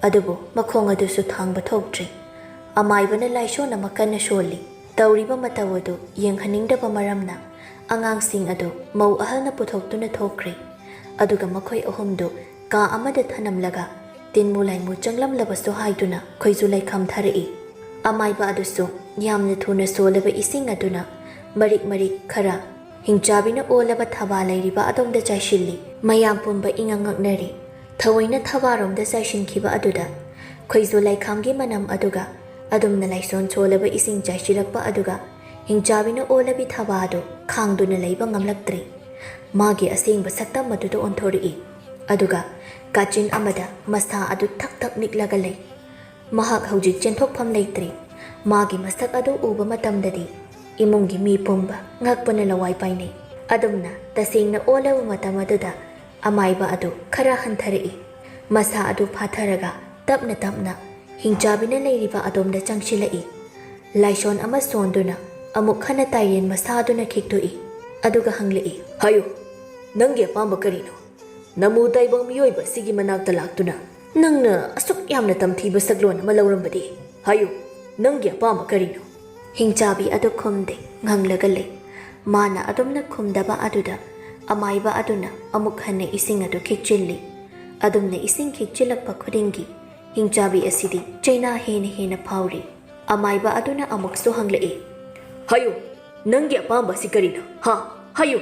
ꯑꯗꯨꯕꯨ ꯃꯈꯣꯡ ꯑꯗꯨꯁꯨ ꯊꯥꯡꯕ ꯊꯣꯛꯇ꯭ꯔꯦ꯫ ꯑꯃꯥꯏꯕꯅ ꯂꯥꯏꯁꯣꯟ ꯑꯃ ꯀꯟꯅ ꯁꯣꯜꯂꯤ꯫ ꯇꯧꯔꯤꯕ ꯃꯇꯧ ꯑꯗꯨ ꯌꯦꯡꯍꯟꯅꯤꯡꯗꯕ ꯃꯔꯝꯅ ꯑꯉꯥꯡꯁꯤꯡ ꯑꯗꯨ ꯃꯧ ꯑꯍꯜꯅ ꯄꯨꯊꯣꯛꯇꯨꯅ ꯊꯣꯛꯈ꯭ꯔꯦ꯫ ꯑꯗꯨꯒ ꯃꯈꯣꯏ ꯑꯍꯨꯝꯗꯨ ꯀꯥ ꯑꯃꯗ ꯊꯅꯝꯂꯒ ꯇꯤꯟꯃꯨ ꯂꯥꯏꯃꯨ ꯆꯪꯂꯝꯂꯕꯁꯨ ꯍꯥꯏꯗꯨꯅ ꯈꯣꯏꯖꯨ ꯂꯩꯈꯥꯝ ꯊꯥꯔꯛꯏ꯫ ꯑꯃꯥꯏꯕ ꯑꯗꯨꯁꯨ ꯌꯥꯝꯅ ꯊꯨꯅ ꯁꯣꯜꯂꯕ ꯏꯁꯤꯡ ꯑꯗꯨꯅ ꯃꯔꯤꯛ ꯃꯔꯤꯛ ꯈꯔ ꯍꯤꯡꯆꯥꯕꯤꯅ ꯑꯣꯜꯂꯕ ꯊꯕꯥ ꯂꯩꯔꯤꯕ ꯑꯗꯣꯝꯗ ꯆꯥꯏꯁꯤꯜꯂꯤ꯫ ꯃꯌꯥꯝ ꯄꯨꯝꯕ ꯏꯉꯛ ꯉꯛꯅꯔꯤ꯫ ꯊꯑꯣꯏꯅ ꯊꯕꯥꯔꯣꯝꯗ ꯆꯥꯏꯁꯤꯟꯈꯤꯕ ꯑꯗꯨꯗ ꯈꯣꯏꯖꯨ ꯂꯩꯈꯥꯝꯒꯤ ꯃꯅꯝ ꯑꯗꯨꯒ ꯑꯗꯨꯝꯅ ꯂꯥꯏꯁꯣꯟ ꯁꯣꯜꯂꯕ ꯏꯁꯤꯡ ꯆꯥꯏꯁꯤꯜꯂꯛꯄ ꯑꯗꯨꯒ ꯍꯤꯡꯆꯥꯕꯤꯅ ꯑꯣꯜꯂꯕꯤ ꯊꯥꯕ ꯑꯗꯨ ꯈꯥꯡꯗꯨꯅ ꯂꯩꯕ ꯉꯝꯂꯛꯇ꯭ꯔꯦ꯫ ꯃꯥꯒꯤ ꯑꯁꯦꯡꯕ ꯁꯛꯇꯝ ꯑꯗꯨꯗ ꯑꯣꯟꯊꯣꯔꯛꯏ꯫ ꯑꯗꯨꯒ ꯀꯥꯆꯤꯟ ꯑꯃꯗ ꯃꯁꯥ ꯑꯗꯨ ꯊꯛ ꯊꯛ ꯅꯤꯛꯂꯒ ꯂꯩ꯫ ꯃꯍꯥꯛ ꯍꯧꯖꯤꯛ ꯆꯦꯟꯊꯣꯛꯐꯝ ꯂꯩꯇ꯭ꯔꯦ꯫ ꯃꯥꯒꯤ ꯃꯁꯛ ꯑꯗꯨ ꯎꯕ ꯃꯇꯝꯗꯗꯤ ꯏꯃꯨꯡꯒꯤ ꯃꯤ ꯄꯨꯝꯕ ꯉꯛꯄꯅ ꯂꯋꯥꯏ ꯄꯥꯏꯅꯩ꯫ ꯑꯗꯨꯝꯅ ꯇꯁꯦꯡꯅ ꯑꯣꯜꯂꯕ ꯃꯇꯝ ꯑꯗꯨꯗ ꯑꯃꯥꯏꯕ ꯑꯗꯨ ꯈꯔ ꯍꯟꯊꯔꯛꯏ꯫ ꯃꯁꯥ ꯑꯗꯨ ꯐꯥꯊꯔꯒ ꯇꯞꯅ ꯇꯞꯅ ꯍꯤꯡꯆꯥꯕꯤꯅ ꯂꯩꯔꯤꯕ ꯑꯗꯣꯝꯗ ꯆꯪꯁꯤꯜꯂꯛꯏ꯫ ꯂꯥꯏꯁꯣꯟ ꯑꯃ ꯁꯣꯟꯗꯨꯅ ꯑꯃꯨꯛ ꯍꯟꯅ ꯇꯥꯏꯔꯦꯟ ꯃꯁꯥꯗꯨꯅ ꯈꯤꯛꯇꯣꯛꯏ꯫ ꯑꯗꯨꯒ ꯍꯪꯂꯛꯏ, "ꯍꯥꯏꯌꯨ, ꯅꯪꯒꯤ ꯑꯄꯥꯝꯕ ꯀꯔꯤꯅꯣ? ꯅꯃꯨ ꯇꯥꯏꯕꯪ ꯃꯤꯑꯣꯏꯕ ꯑꯁꯤꯒꯤ ꯃꯅꯥꯛꯇ ꯂꯥꯛꯇꯨꯅ ꯅꯪꯅ ꯑꯁꯨꯛ ꯌꯥꯝꯅ ꯇꯝꯊꯤꯕ ꯁꯛꯂꯣꯟ ꯑꯃ ꯂꯧꯔꯝꯕꯗꯤ? ꯍꯥꯏꯌꯨ, ꯅꯪꯒꯤ ꯑꯄꯥꯝꯕ ꯀꯔꯤꯅꯣ?" ꯍꯤꯡꯆꯥꯕꯤ ꯑꯗꯨ ꯈꯨꯝꯗꯦ, ꯉꯪꯂꯒ ꯂꯩ꯫ ꯃꯥꯅ ꯑꯗꯨꯝꯅ ꯈꯨꯝꯗꯕ ꯑꯗꯨꯗ ꯑꯃꯥꯏꯕ ꯑꯗꯨꯅ ꯑꯃꯨꯛ ꯍꯟꯅ ꯏꯁꯤꯡ ꯑꯗꯨ ꯈꯤꯛꯆꯤꯜꯂꯤ꯫ ꯑꯗꯨꯝꯅ ꯏꯁꯤꯡ ꯈꯤꯛꯆꯤꯜꯂꯛꯄ ꯈꯨꯗꯤꯡꯒꯤ ꯍꯤꯡꯆꯥꯕꯤ ꯑꯁꯤꯗꯤ ꯆꯩꯅꯥ ꯍꯦꯟꯅ ꯍꯦꯟꯅ ꯐꯥꯎꯔꯤ꯫ ꯑꯃꯥꯏꯕ ꯑꯗꯨꯅ ꯑꯃꯨꯛꯁꯨ ꯍꯪꯂꯛꯏ, "ꯍꯥꯏꯌꯨ, ꯅꯪꯒꯤ ꯑꯄꯥꯝꯕ ꯑꯁꯤ ꯀꯔꯤꯅꯣ? ꯍꯥ? ꯍꯥꯏꯌꯨ!"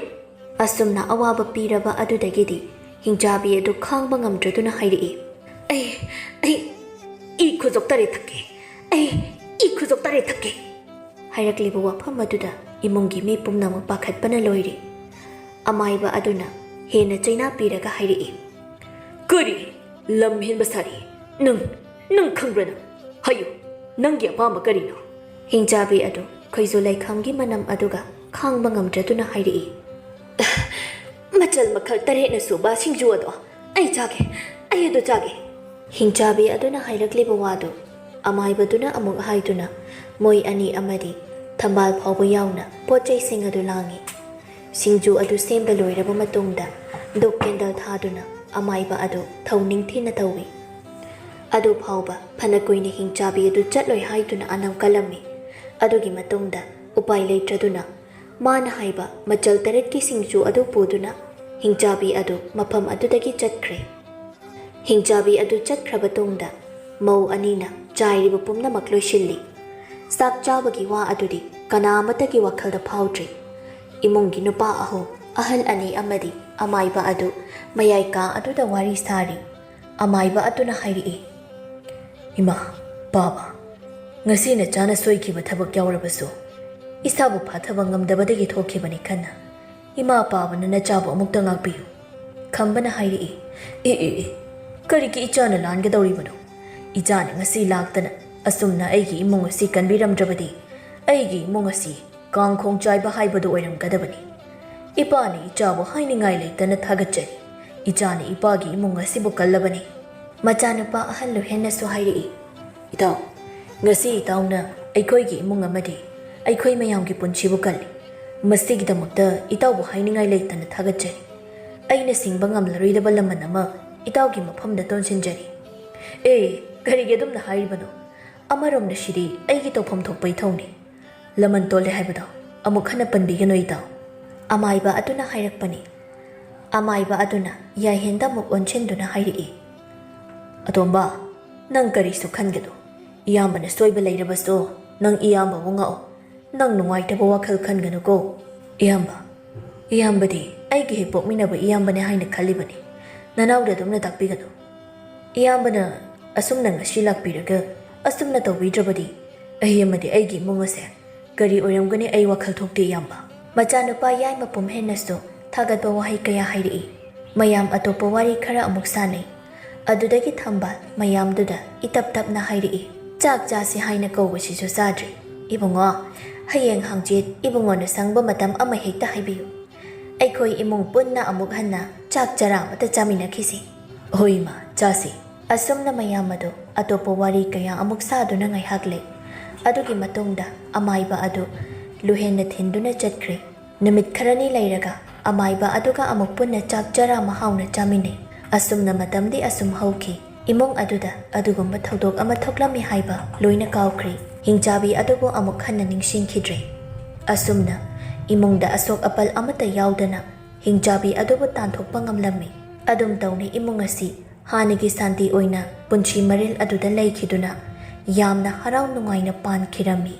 ꯑꯁꯨꯝꯅ ꯑꯋꯥꯕ ꯄꯤꯔꯕ ꯑꯗꯨꯗꯒꯤꯗꯤ ꯍꯤꯡꯆꯥꯕꯤ ꯑꯗꯨ ꯈꯥꯡꯕ ꯉꯝꯗ꯭ꯔꯗꯨꯅ ꯍꯥꯏꯔꯛꯏ, "ꯑꯩ, ꯑꯩ ꯏ ꯈꯨꯖꯣꯛ ꯇꯔꯦꯠ ꯊꯛꯀꯦ꯫ ꯑꯩ ꯏ ꯈꯨꯖꯣꯛ ꯇꯔꯦꯠ ꯊꯛꯀꯦ!" ꯍꯥꯏꯔꯛꯂꯤꯕ ꯋꯥꯐꯝ ꯑꯗꯨꯗ ꯏꯃꯨꯡꯒꯤ ꯃꯤ ꯄꯨꯝꯅꯃꯛ ꯄꯥꯈꯠꯄꯅ ꯂꯣꯏꯔꯦ꯫ ꯑꯃꯥꯏꯕ ꯑꯗꯨꯅ ꯍꯦꯟꯅ ꯆꯩꯅꯥ ꯄꯤꯔꯒ ꯍꯥꯏꯔꯛꯏ, "ꯀꯔꯤ? ꯂꯝ ꯍꯦꯟꯕ ꯁꯥꯔꯤ! ꯅꯪ, ꯅꯪ ꯈꯪꯕ꯭ꯔꯥ ꯅꯪ? ꯍꯥꯏꯌꯨ, ꯅꯪꯒꯤ ꯑꯄꯥꯝꯕ ꯀꯔꯤꯅꯣ?" ꯍꯤꯡꯆꯥꯕꯤ ꯑꯗꯨ ꯈꯣꯏꯖꯨ ꯂꯩꯈꯥꯝꯒꯤ ꯃꯅꯝ ꯑꯗꯨꯒ ꯈꯥꯡꯕ ꯉꯝꯗ꯭ꯔꯗꯨꯅ ꯍꯥꯏꯔꯛꯏ, "ꯃꯆꯜ ꯃꯈꯜ ꯇꯔꯦꯠꯅ ꯁꯨꯕ ꯁꯤꯡꯖꯨ ꯑꯗꯣ ꯑꯩ ꯆꯥꯒꯦ, ꯑꯩ ꯑꯗꯨ ꯆꯥꯒꯦ!" ꯍꯤꯡꯆꯥꯕꯤ ꯑꯗꯨꯅ ꯍꯥꯏꯔꯛꯂꯤꯕ ꯋꯥꯗꯨ ꯑꯃꯥꯏꯕꯗꯨꯅ ꯑꯃꯨꯛ ꯍꯥꯏꯗꯨꯅ ꯃꯣꯏ ꯑꯅꯤ ꯑꯃꯗꯤ ꯊꯝꯕꯥꯜ ꯐꯥꯎꯕ ꯌꯥꯎꯅ ꯄꯣꯠ ꯆꯩꯁꯤꯡ ꯑꯗꯨ ꯂꯥꯡꯏ꯫ ꯁꯤꯡꯖꯨ ꯑꯗꯨ ꯁꯦꯝꯕ ꯂꯣꯏꯔꯕ ꯃꯇꯨꯡꯗ ꯙꯨꯞ ꯀꯦꯟꯗꯜ ꯊꯥꯗꯨꯅ ꯑꯃꯥꯏꯕ ꯑꯗꯨ ꯊꯧ ꯅꯤꯡꯊꯤꯅ ꯇꯧꯏ꯫ ꯑꯗꯨ ꯐꯥꯎꯕ ꯐꯅ ꯀꯨꯏꯅ ꯍꯤꯡꯆꯥꯕꯤ ꯑꯗꯨ ꯆꯠꯂꯣꯏ ꯍꯥꯏꯗꯨꯅ ꯑꯅꯝ ꯀꯜꯂꯝꯃꯤ꯫ ꯑꯗꯨꯒꯤ ꯃꯇꯨꯡꯗ ꯎꯄꯥꯏ ꯂꯩꯇ꯭ꯔꯗꯨꯅ ꯃꯥꯅ ꯍꯥꯏꯕ ꯃꯆꯜ ꯇꯔꯦꯠꯀꯤ ꯁꯤꯡꯖꯨ ꯑꯗꯨ ꯄꯨꯗꯨꯅ ꯍꯤꯡꯆꯥꯕꯤ ꯑꯗꯨ ꯃꯐꯝ ꯑꯗꯨꯗꯒꯤ ꯆꯠꯈ꯭ꯔꯦ꯫ ꯍꯤꯡꯆꯥꯕꯤ ꯑꯗꯨ ꯆꯠꯈ꯭ꯔꯕ ꯇꯨꯡꯗ ꯃꯧ ꯑꯅꯤꯅ ꯆꯥꯏꯔꯤꯕ ꯄꯨꯝꯅꯃꯛ ꯂꯣꯏꯁꯤꯜꯂꯤ꯫ ꯆꯥꯛ ꯆꯥꯕꯒꯤ ꯋꯥ ꯑꯗꯨꯗꯤ ꯀꯅꯥ ꯑꯃꯠꯇꯒꯤ ꯋꯥꯈꯜꯗ ꯐꯥꯎꯗ꯭ꯔꯤ꯫ ꯏꯃꯨꯡꯒꯤ ꯅꯨꯄꯥ ꯑꯍꯨꯝ, ꯑꯍꯜ ꯑꯅꯤ ꯑꯃꯗꯤ ꯑꯃꯥꯏꯕ ꯑꯗꯨ ꯃꯌꯥꯏ ꯀꯥ ꯑꯗꯨꯗ ꯋꯥꯔꯤ ꯁꯥꯔꯤ꯫ ꯑꯃꯥꯏꯕ ꯑꯗꯨꯅ ꯍꯥꯏꯔꯛꯏ, "ꯏꯃꯥ, ꯄꯥꯕ, ꯉꯁꯤ ꯅꯆꯥꯅ ꯁꯣꯏꯈꯤꯕ ꯊꯕꯛ ꯌꯥꯎꯔꯕꯁꯨ ꯏꯁꯥꯕꯨ ꯐꯥꯊꯕ ꯉꯝꯗꯕꯗꯒꯤ ꯊꯣꯛꯈꯤꯕꯅꯤ ꯈꯟꯅ꯫ ꯏꯃꯥ, ꯄꯥꯕꯅ ꯅꯆꯥꯕꯨ ꯑꯃꯨꯛꯇ ꯉꯥꯛꯄꯤꯌꯨ꯫" ꯈꯝꯕꯅ ꯍꯥꯏꯔꯛꯏ, "ꯑꯦ, ꯑꯦ, ꯑꯦ, ꯀꯔꯤꯒꯤ ꯏꯆꯥꯅ ꯂꯥꯟꯒꯗꯧꯔꯤꯕꯅꯣ? ꯏꯆꯥꯅ ꯉꯁꯤ ꯂꯥꯛꯇꯅ ꯑꯁꯨꯝꯅ ꯑꯩꯒꯤ ꯏꯃꯨꯡ ꯑꯁꯤ ꯀꯟꯕꯤꯔꯝꯗ꯭ꯔꯕꯗꯤ ꯑꯩꯒꯤ ꯏꯃꯨꯡ ꯑꯁꯤ ꯀꯥꯡꯈꯣꯡ ꯆꯥꯏꯕ ꯍꯥꯏꯕꯗꯨ ꯑꯣꯏꯔꯝꯒꯗꯕꯅꯤ꯫ ꯏꯄꯥꯅ ꯏꯆꯥꯕꯨ ꯍꯥꯏꯅꯤꯡꯉꯥꯏ ꯂꯩꯇꯅ ꯊꯥꯒꯠꯆꯔꯤ꯫ ꯏꯆꯥꯅ ꯏꯄꯥꯒꯤ ꯏꯃꯨꯡ ꯑꯁꯤꯕꯨ ꯀꯜꯂꯕꯅꯤ꯫" ꯃꯆꯥꯅꯨꯄꯥ ꯑꯍꯜ ꯂꯨꯍꯦꯟꯅꯁꯨ ꯍꯥꯏꯔꯛꯏ, "ꯏꯇꯥꯎ, ꯉꯁꯤ ꯏꯇꯥꯎꯅ ꯑꯩꯈꯣꯏꯒꯤ ꯏꯃꯨꯡ ꯑꯃꯗꯤ ꯑꯩꯈꯣꯏ ꯃꯌꯥꯝꯒꯤ ꯄꯨꯟꯁꯤꯕꯨ ꯀꯜꯂꯤ꯫ ꯃꯁꯤꯒꯤꯗꯃꯛꯇ ꯏꯇꯥꯎꯕꯨ ꯍꯥꯏꯅꯤꯡꯉꯥꯏ ꯂꯩꯇꯅ ꯊꯥꯒꯠꯆꯔꯤ꯫ ꯑꯩꯅ ꯁꯤꯡꯕ ꯉꯝꯂꯔꯣꯏꯗꯕ ꯂꯃꯟ ꯑꯃ ꯏꯇꯥꯎꯒꯤ ꯃꯐꯝꯗ ꯇꯣꯟꯁꯤꯟꯖꯔꯤ꯫" "ꯑꯦ, ꯀꯔꯤꯒꯤ ꯑꯗꯨꯝꯅ ꯍꯥꯏꯔꯤꯕꯅꯣ? ꯑꯃꯔꯣꯝꯗ ꯁꯤꯗꯤ ꯑꯩꯒꯤ ꯇꯧꯐꯝ ꯊꯣꯛꯄ ꯏꯊꯧꯅꯤ꯫ ꯂꯃꯟ ꯇꯣꯜꯂꯦ ꯍꯥꯏꯕꯗꯣ ꯑꯃꯨꯛ ꯍꯟꯅ ꯄꯟꯕꯤꯒꯅꯨ, ꯏꯇꯥꯎ꯫" ꯑꯃꯥꯏꯕ ꯑꯗꯨꯅ ꯍꯥꯏꯔꯛꯄꯅꯤ꯫ ꯑꯃꯥꯏꯕ ꯑꯗꯨꯅ ꯌꯥꯏꯍꯦꯟꯗ ꯑꯃꯨꯛ ꯑꯣꯟꯁꯤꯟꯗꯨꯅ ꯍꯥꯏꯔꯛꯏ, "ꯑꯇꯣꯝꯕ, ꯅꯪ ꯀꯔꯤꯁꯨ ꯈꯟꯒꯅꯨ꯫ ꯏꯌꯥꯝꯕꯅ ꯁꯣꯏꯕ ꯂꯩꯔꯕꯁꯨ ꯅꯪ ꯏꯌꯥꯝꯕꯕꯨ ꯉꯥꯛꯑꯣ꯫ ꯅꯪ ꯅꯨꯡꯉꯥꯏꯇꯕ ꯋꯥꯈꯜ ꯈꯟꯒꯅꯨꯀꯣ꯫ ꯏꯌꯥꯝꯕ, ꯏꯌꯥꯝꯕꯗꯤ ꯑꯩꯒꯤ ꯍꯦꯛ ꯄꯣꯛꯃꯤꯟꯅꯕ ꯏꯌꯥꯝꯕꯅꯦ ꯍꯥꯏꯅ ꯈꯜꯂꯤꯕꯅꯤ꯫ ꯅꯅꯥꯎꯗ ꯑꯗꯨꯝꯅ ꯇꯥꯛꯄꯤꯒꯅꯨ꯫ ꯏꯌꯥꯝꯕꯅ ꯑꯁꯨꯝꯅ ꯉꯁꯤ ꯂꯥꯛꯄꯤꯔꯒ ꯑꯁꯨꯝꯅ ꯇꯧꯕꯤꯗ꯭ꯔꯕꯗꯤ ꯑꯩ ꯑꯃꯗꯤ ꯑꯩꯒꯤ ꯏꯃꯨꯡ ꯑꯁꯦ ꯀꯔꯤ ꯑꯣꯏꯔꯝꯒꯅꯤ? ꯑꯩ ꯋꯥꯈꯜ ꯊꯣꯛꯇꯦ, ꯏꯌꯥꯝꯕ꯫" ꯃꯆꯥꯅꯨꯄꯥ ꯌꯥꯏꯃ ꯄꯨꯝꯍꯦꯟꯅꯁꯨ ꯊꯥꯒꯠꯄ ꯋꯥꯍꯩ ꯀꯌꯥ ꯍꯥꯏꯔꯛꯏ꯫ ꯃꯌꯥꯝ ꯑꯇꯣꯞꯄ ꯋꯥꯔꯤ ꯈꯔ ꯑꯃꯨꯛ ꯁꯥꯟꯅꯩ꯫ ꯑꯗꯨꯗꯒꯤ ꯊꯝꯕꯥꯜ ꯃꯌꯥꯝꯗꯨꯗ ꯏꯇꯞ ꯇꯞꯅ ꯍꯥꯏꯔꯛꯏ, "ꯆꯥꯛ ꯆꯥꯁꯤ ꯍꯥꯏꯅ ꯀꯧꯕꯁꯤꯁꯨ ꯆꯥꯗ꯭ꯔꯤ꯫ ꯏꯕꯨꯡꯉꯣ, ꯍꯌꯦꯡ ꯍꯪꯆꯤꯠ ꯏꯕꯨꯡꯉꯣꯅ ꯁꯪꯕ ꯃꯇꯝ ꯑꯃ ꯍꯦꯛꯇ ꯍꯥꯏꯕꯤꯌꯨ꯫ ꯑꯩꯈꯣꯏ ꯏꯃꯨꯡ ꯄꯨꯟꯅ ꯑꯃꯨꯛ ꯍꯟꯅ ꯆꯥꯛ ꯆꯔꯥ ꯑꯃꯇ ꯆꯥꯃꯤꯟꯅꯈꯤꯁꯤ꯫" "ꯍꯣꯏ ꯏꯃꯥ, ꯆꯥꯁꯤ꯫" ꯑꯁꯨꯝꯅ ꯃꯌꯥꯝ ꯑꯗꯨ ꯑꯇꯣꯞꯄ ꯋꯥꯔꯤ ꯀꯌꯥ ꯑꯃꯨꯛ ꯁꯥꯗꯨꯅ ꯉꯥꯏꯍꯥꯛ ꯂꯩ꯫ ꯑꯗꯨꯒꯤ ꯃꯇꯨꯡꯗ ꯑꯃꯥꯏꯕ ꯑꯗꯨ ꯂꯨꯍꯦꯟꯅ ꯊꯤꯟꯗꯨꯅ ꯆꯠꯈ꯭ꯔꯦ꯫ ꯅꯨꯃꯤꯠ ꯈꯔꯅꯤ ꯂꯩꯔꯒ ꯑꯃꯥꯏꯕ ꯑꯗꯨꯒ ꯑꯃꯨꯛ ꯄꯨꯟꯅ ꯆꯥꯛ ꯆꯔꯥ ꯑꯃ ꯍꯥꯎꯅ ꯆꯥꯃꯤꯟꯅꯩ꯫ ꯑꯁꯨꯝꯅ ꯃꯇꯝꯗꯤ ꯑꯁꯨꯝ ꯍꯧꯈꯤ꯫ ꯏꯃꯨꯡ ꯑꯗꯨꯗ ꯑꯗꯨꯒꯨꯝꯕ ꯊꯧꯗꯣꯛ ꯑꯃ ꯊꯣꯛꯂꯝꯃꯤ ꯍꯥꯏꯕ ꯂꯣꯏꯅ ꯀꯥꯎꯈ꯭ꯔꯦ꯫ ꯍꯤꯡꯆꯥꯕꯤ ꯑꯗꯨꯕꯨ ꯑꯃꯨꯛ ꯍꯟꯅ ꯅꯤꯡꯁꯤꯡꯈꯤꯗ꯭ꯔꯦ꯫ ꯑꯁꯨꯝꯅ ꯏꯃꯨꯡꯗ ꯑꯁꯣꯛ ꯑꯄꯜ ꯑꯃꯠꯇ ꯌꯥꯎꯗꯅ ꯍꯤꯡꯆꯥꯕꯤ ꯑꯗꯨꯕꯨ ꯇꯥꯟꯊꯣꯛꯄ ꯉꯝꯂꯝꯃꯤ꯫ ꯑꯗꯨꯝ ꯇꯧꯅ ꯏꯃꯨꯡ ꯑꯁꯤ ꯍꯥꯟꯅꯒꯤ ꯁꯥꯟꯇꯤ ꯑꯣꯏꯅ ꯄꯨꯟꯁꯤ ꯃꯔꯦꯜ ꯑꯗꯨꯗ ꯂꯩꯈꯤꯗꯨꯅ ꯌꯥꯝꯅ ꯍꯔꯥꯎ ꯅꯨꯡꯉꯥꯏꯅ ꯄꯥꯟꯈꯤꯔꯝꯃꯤ꯫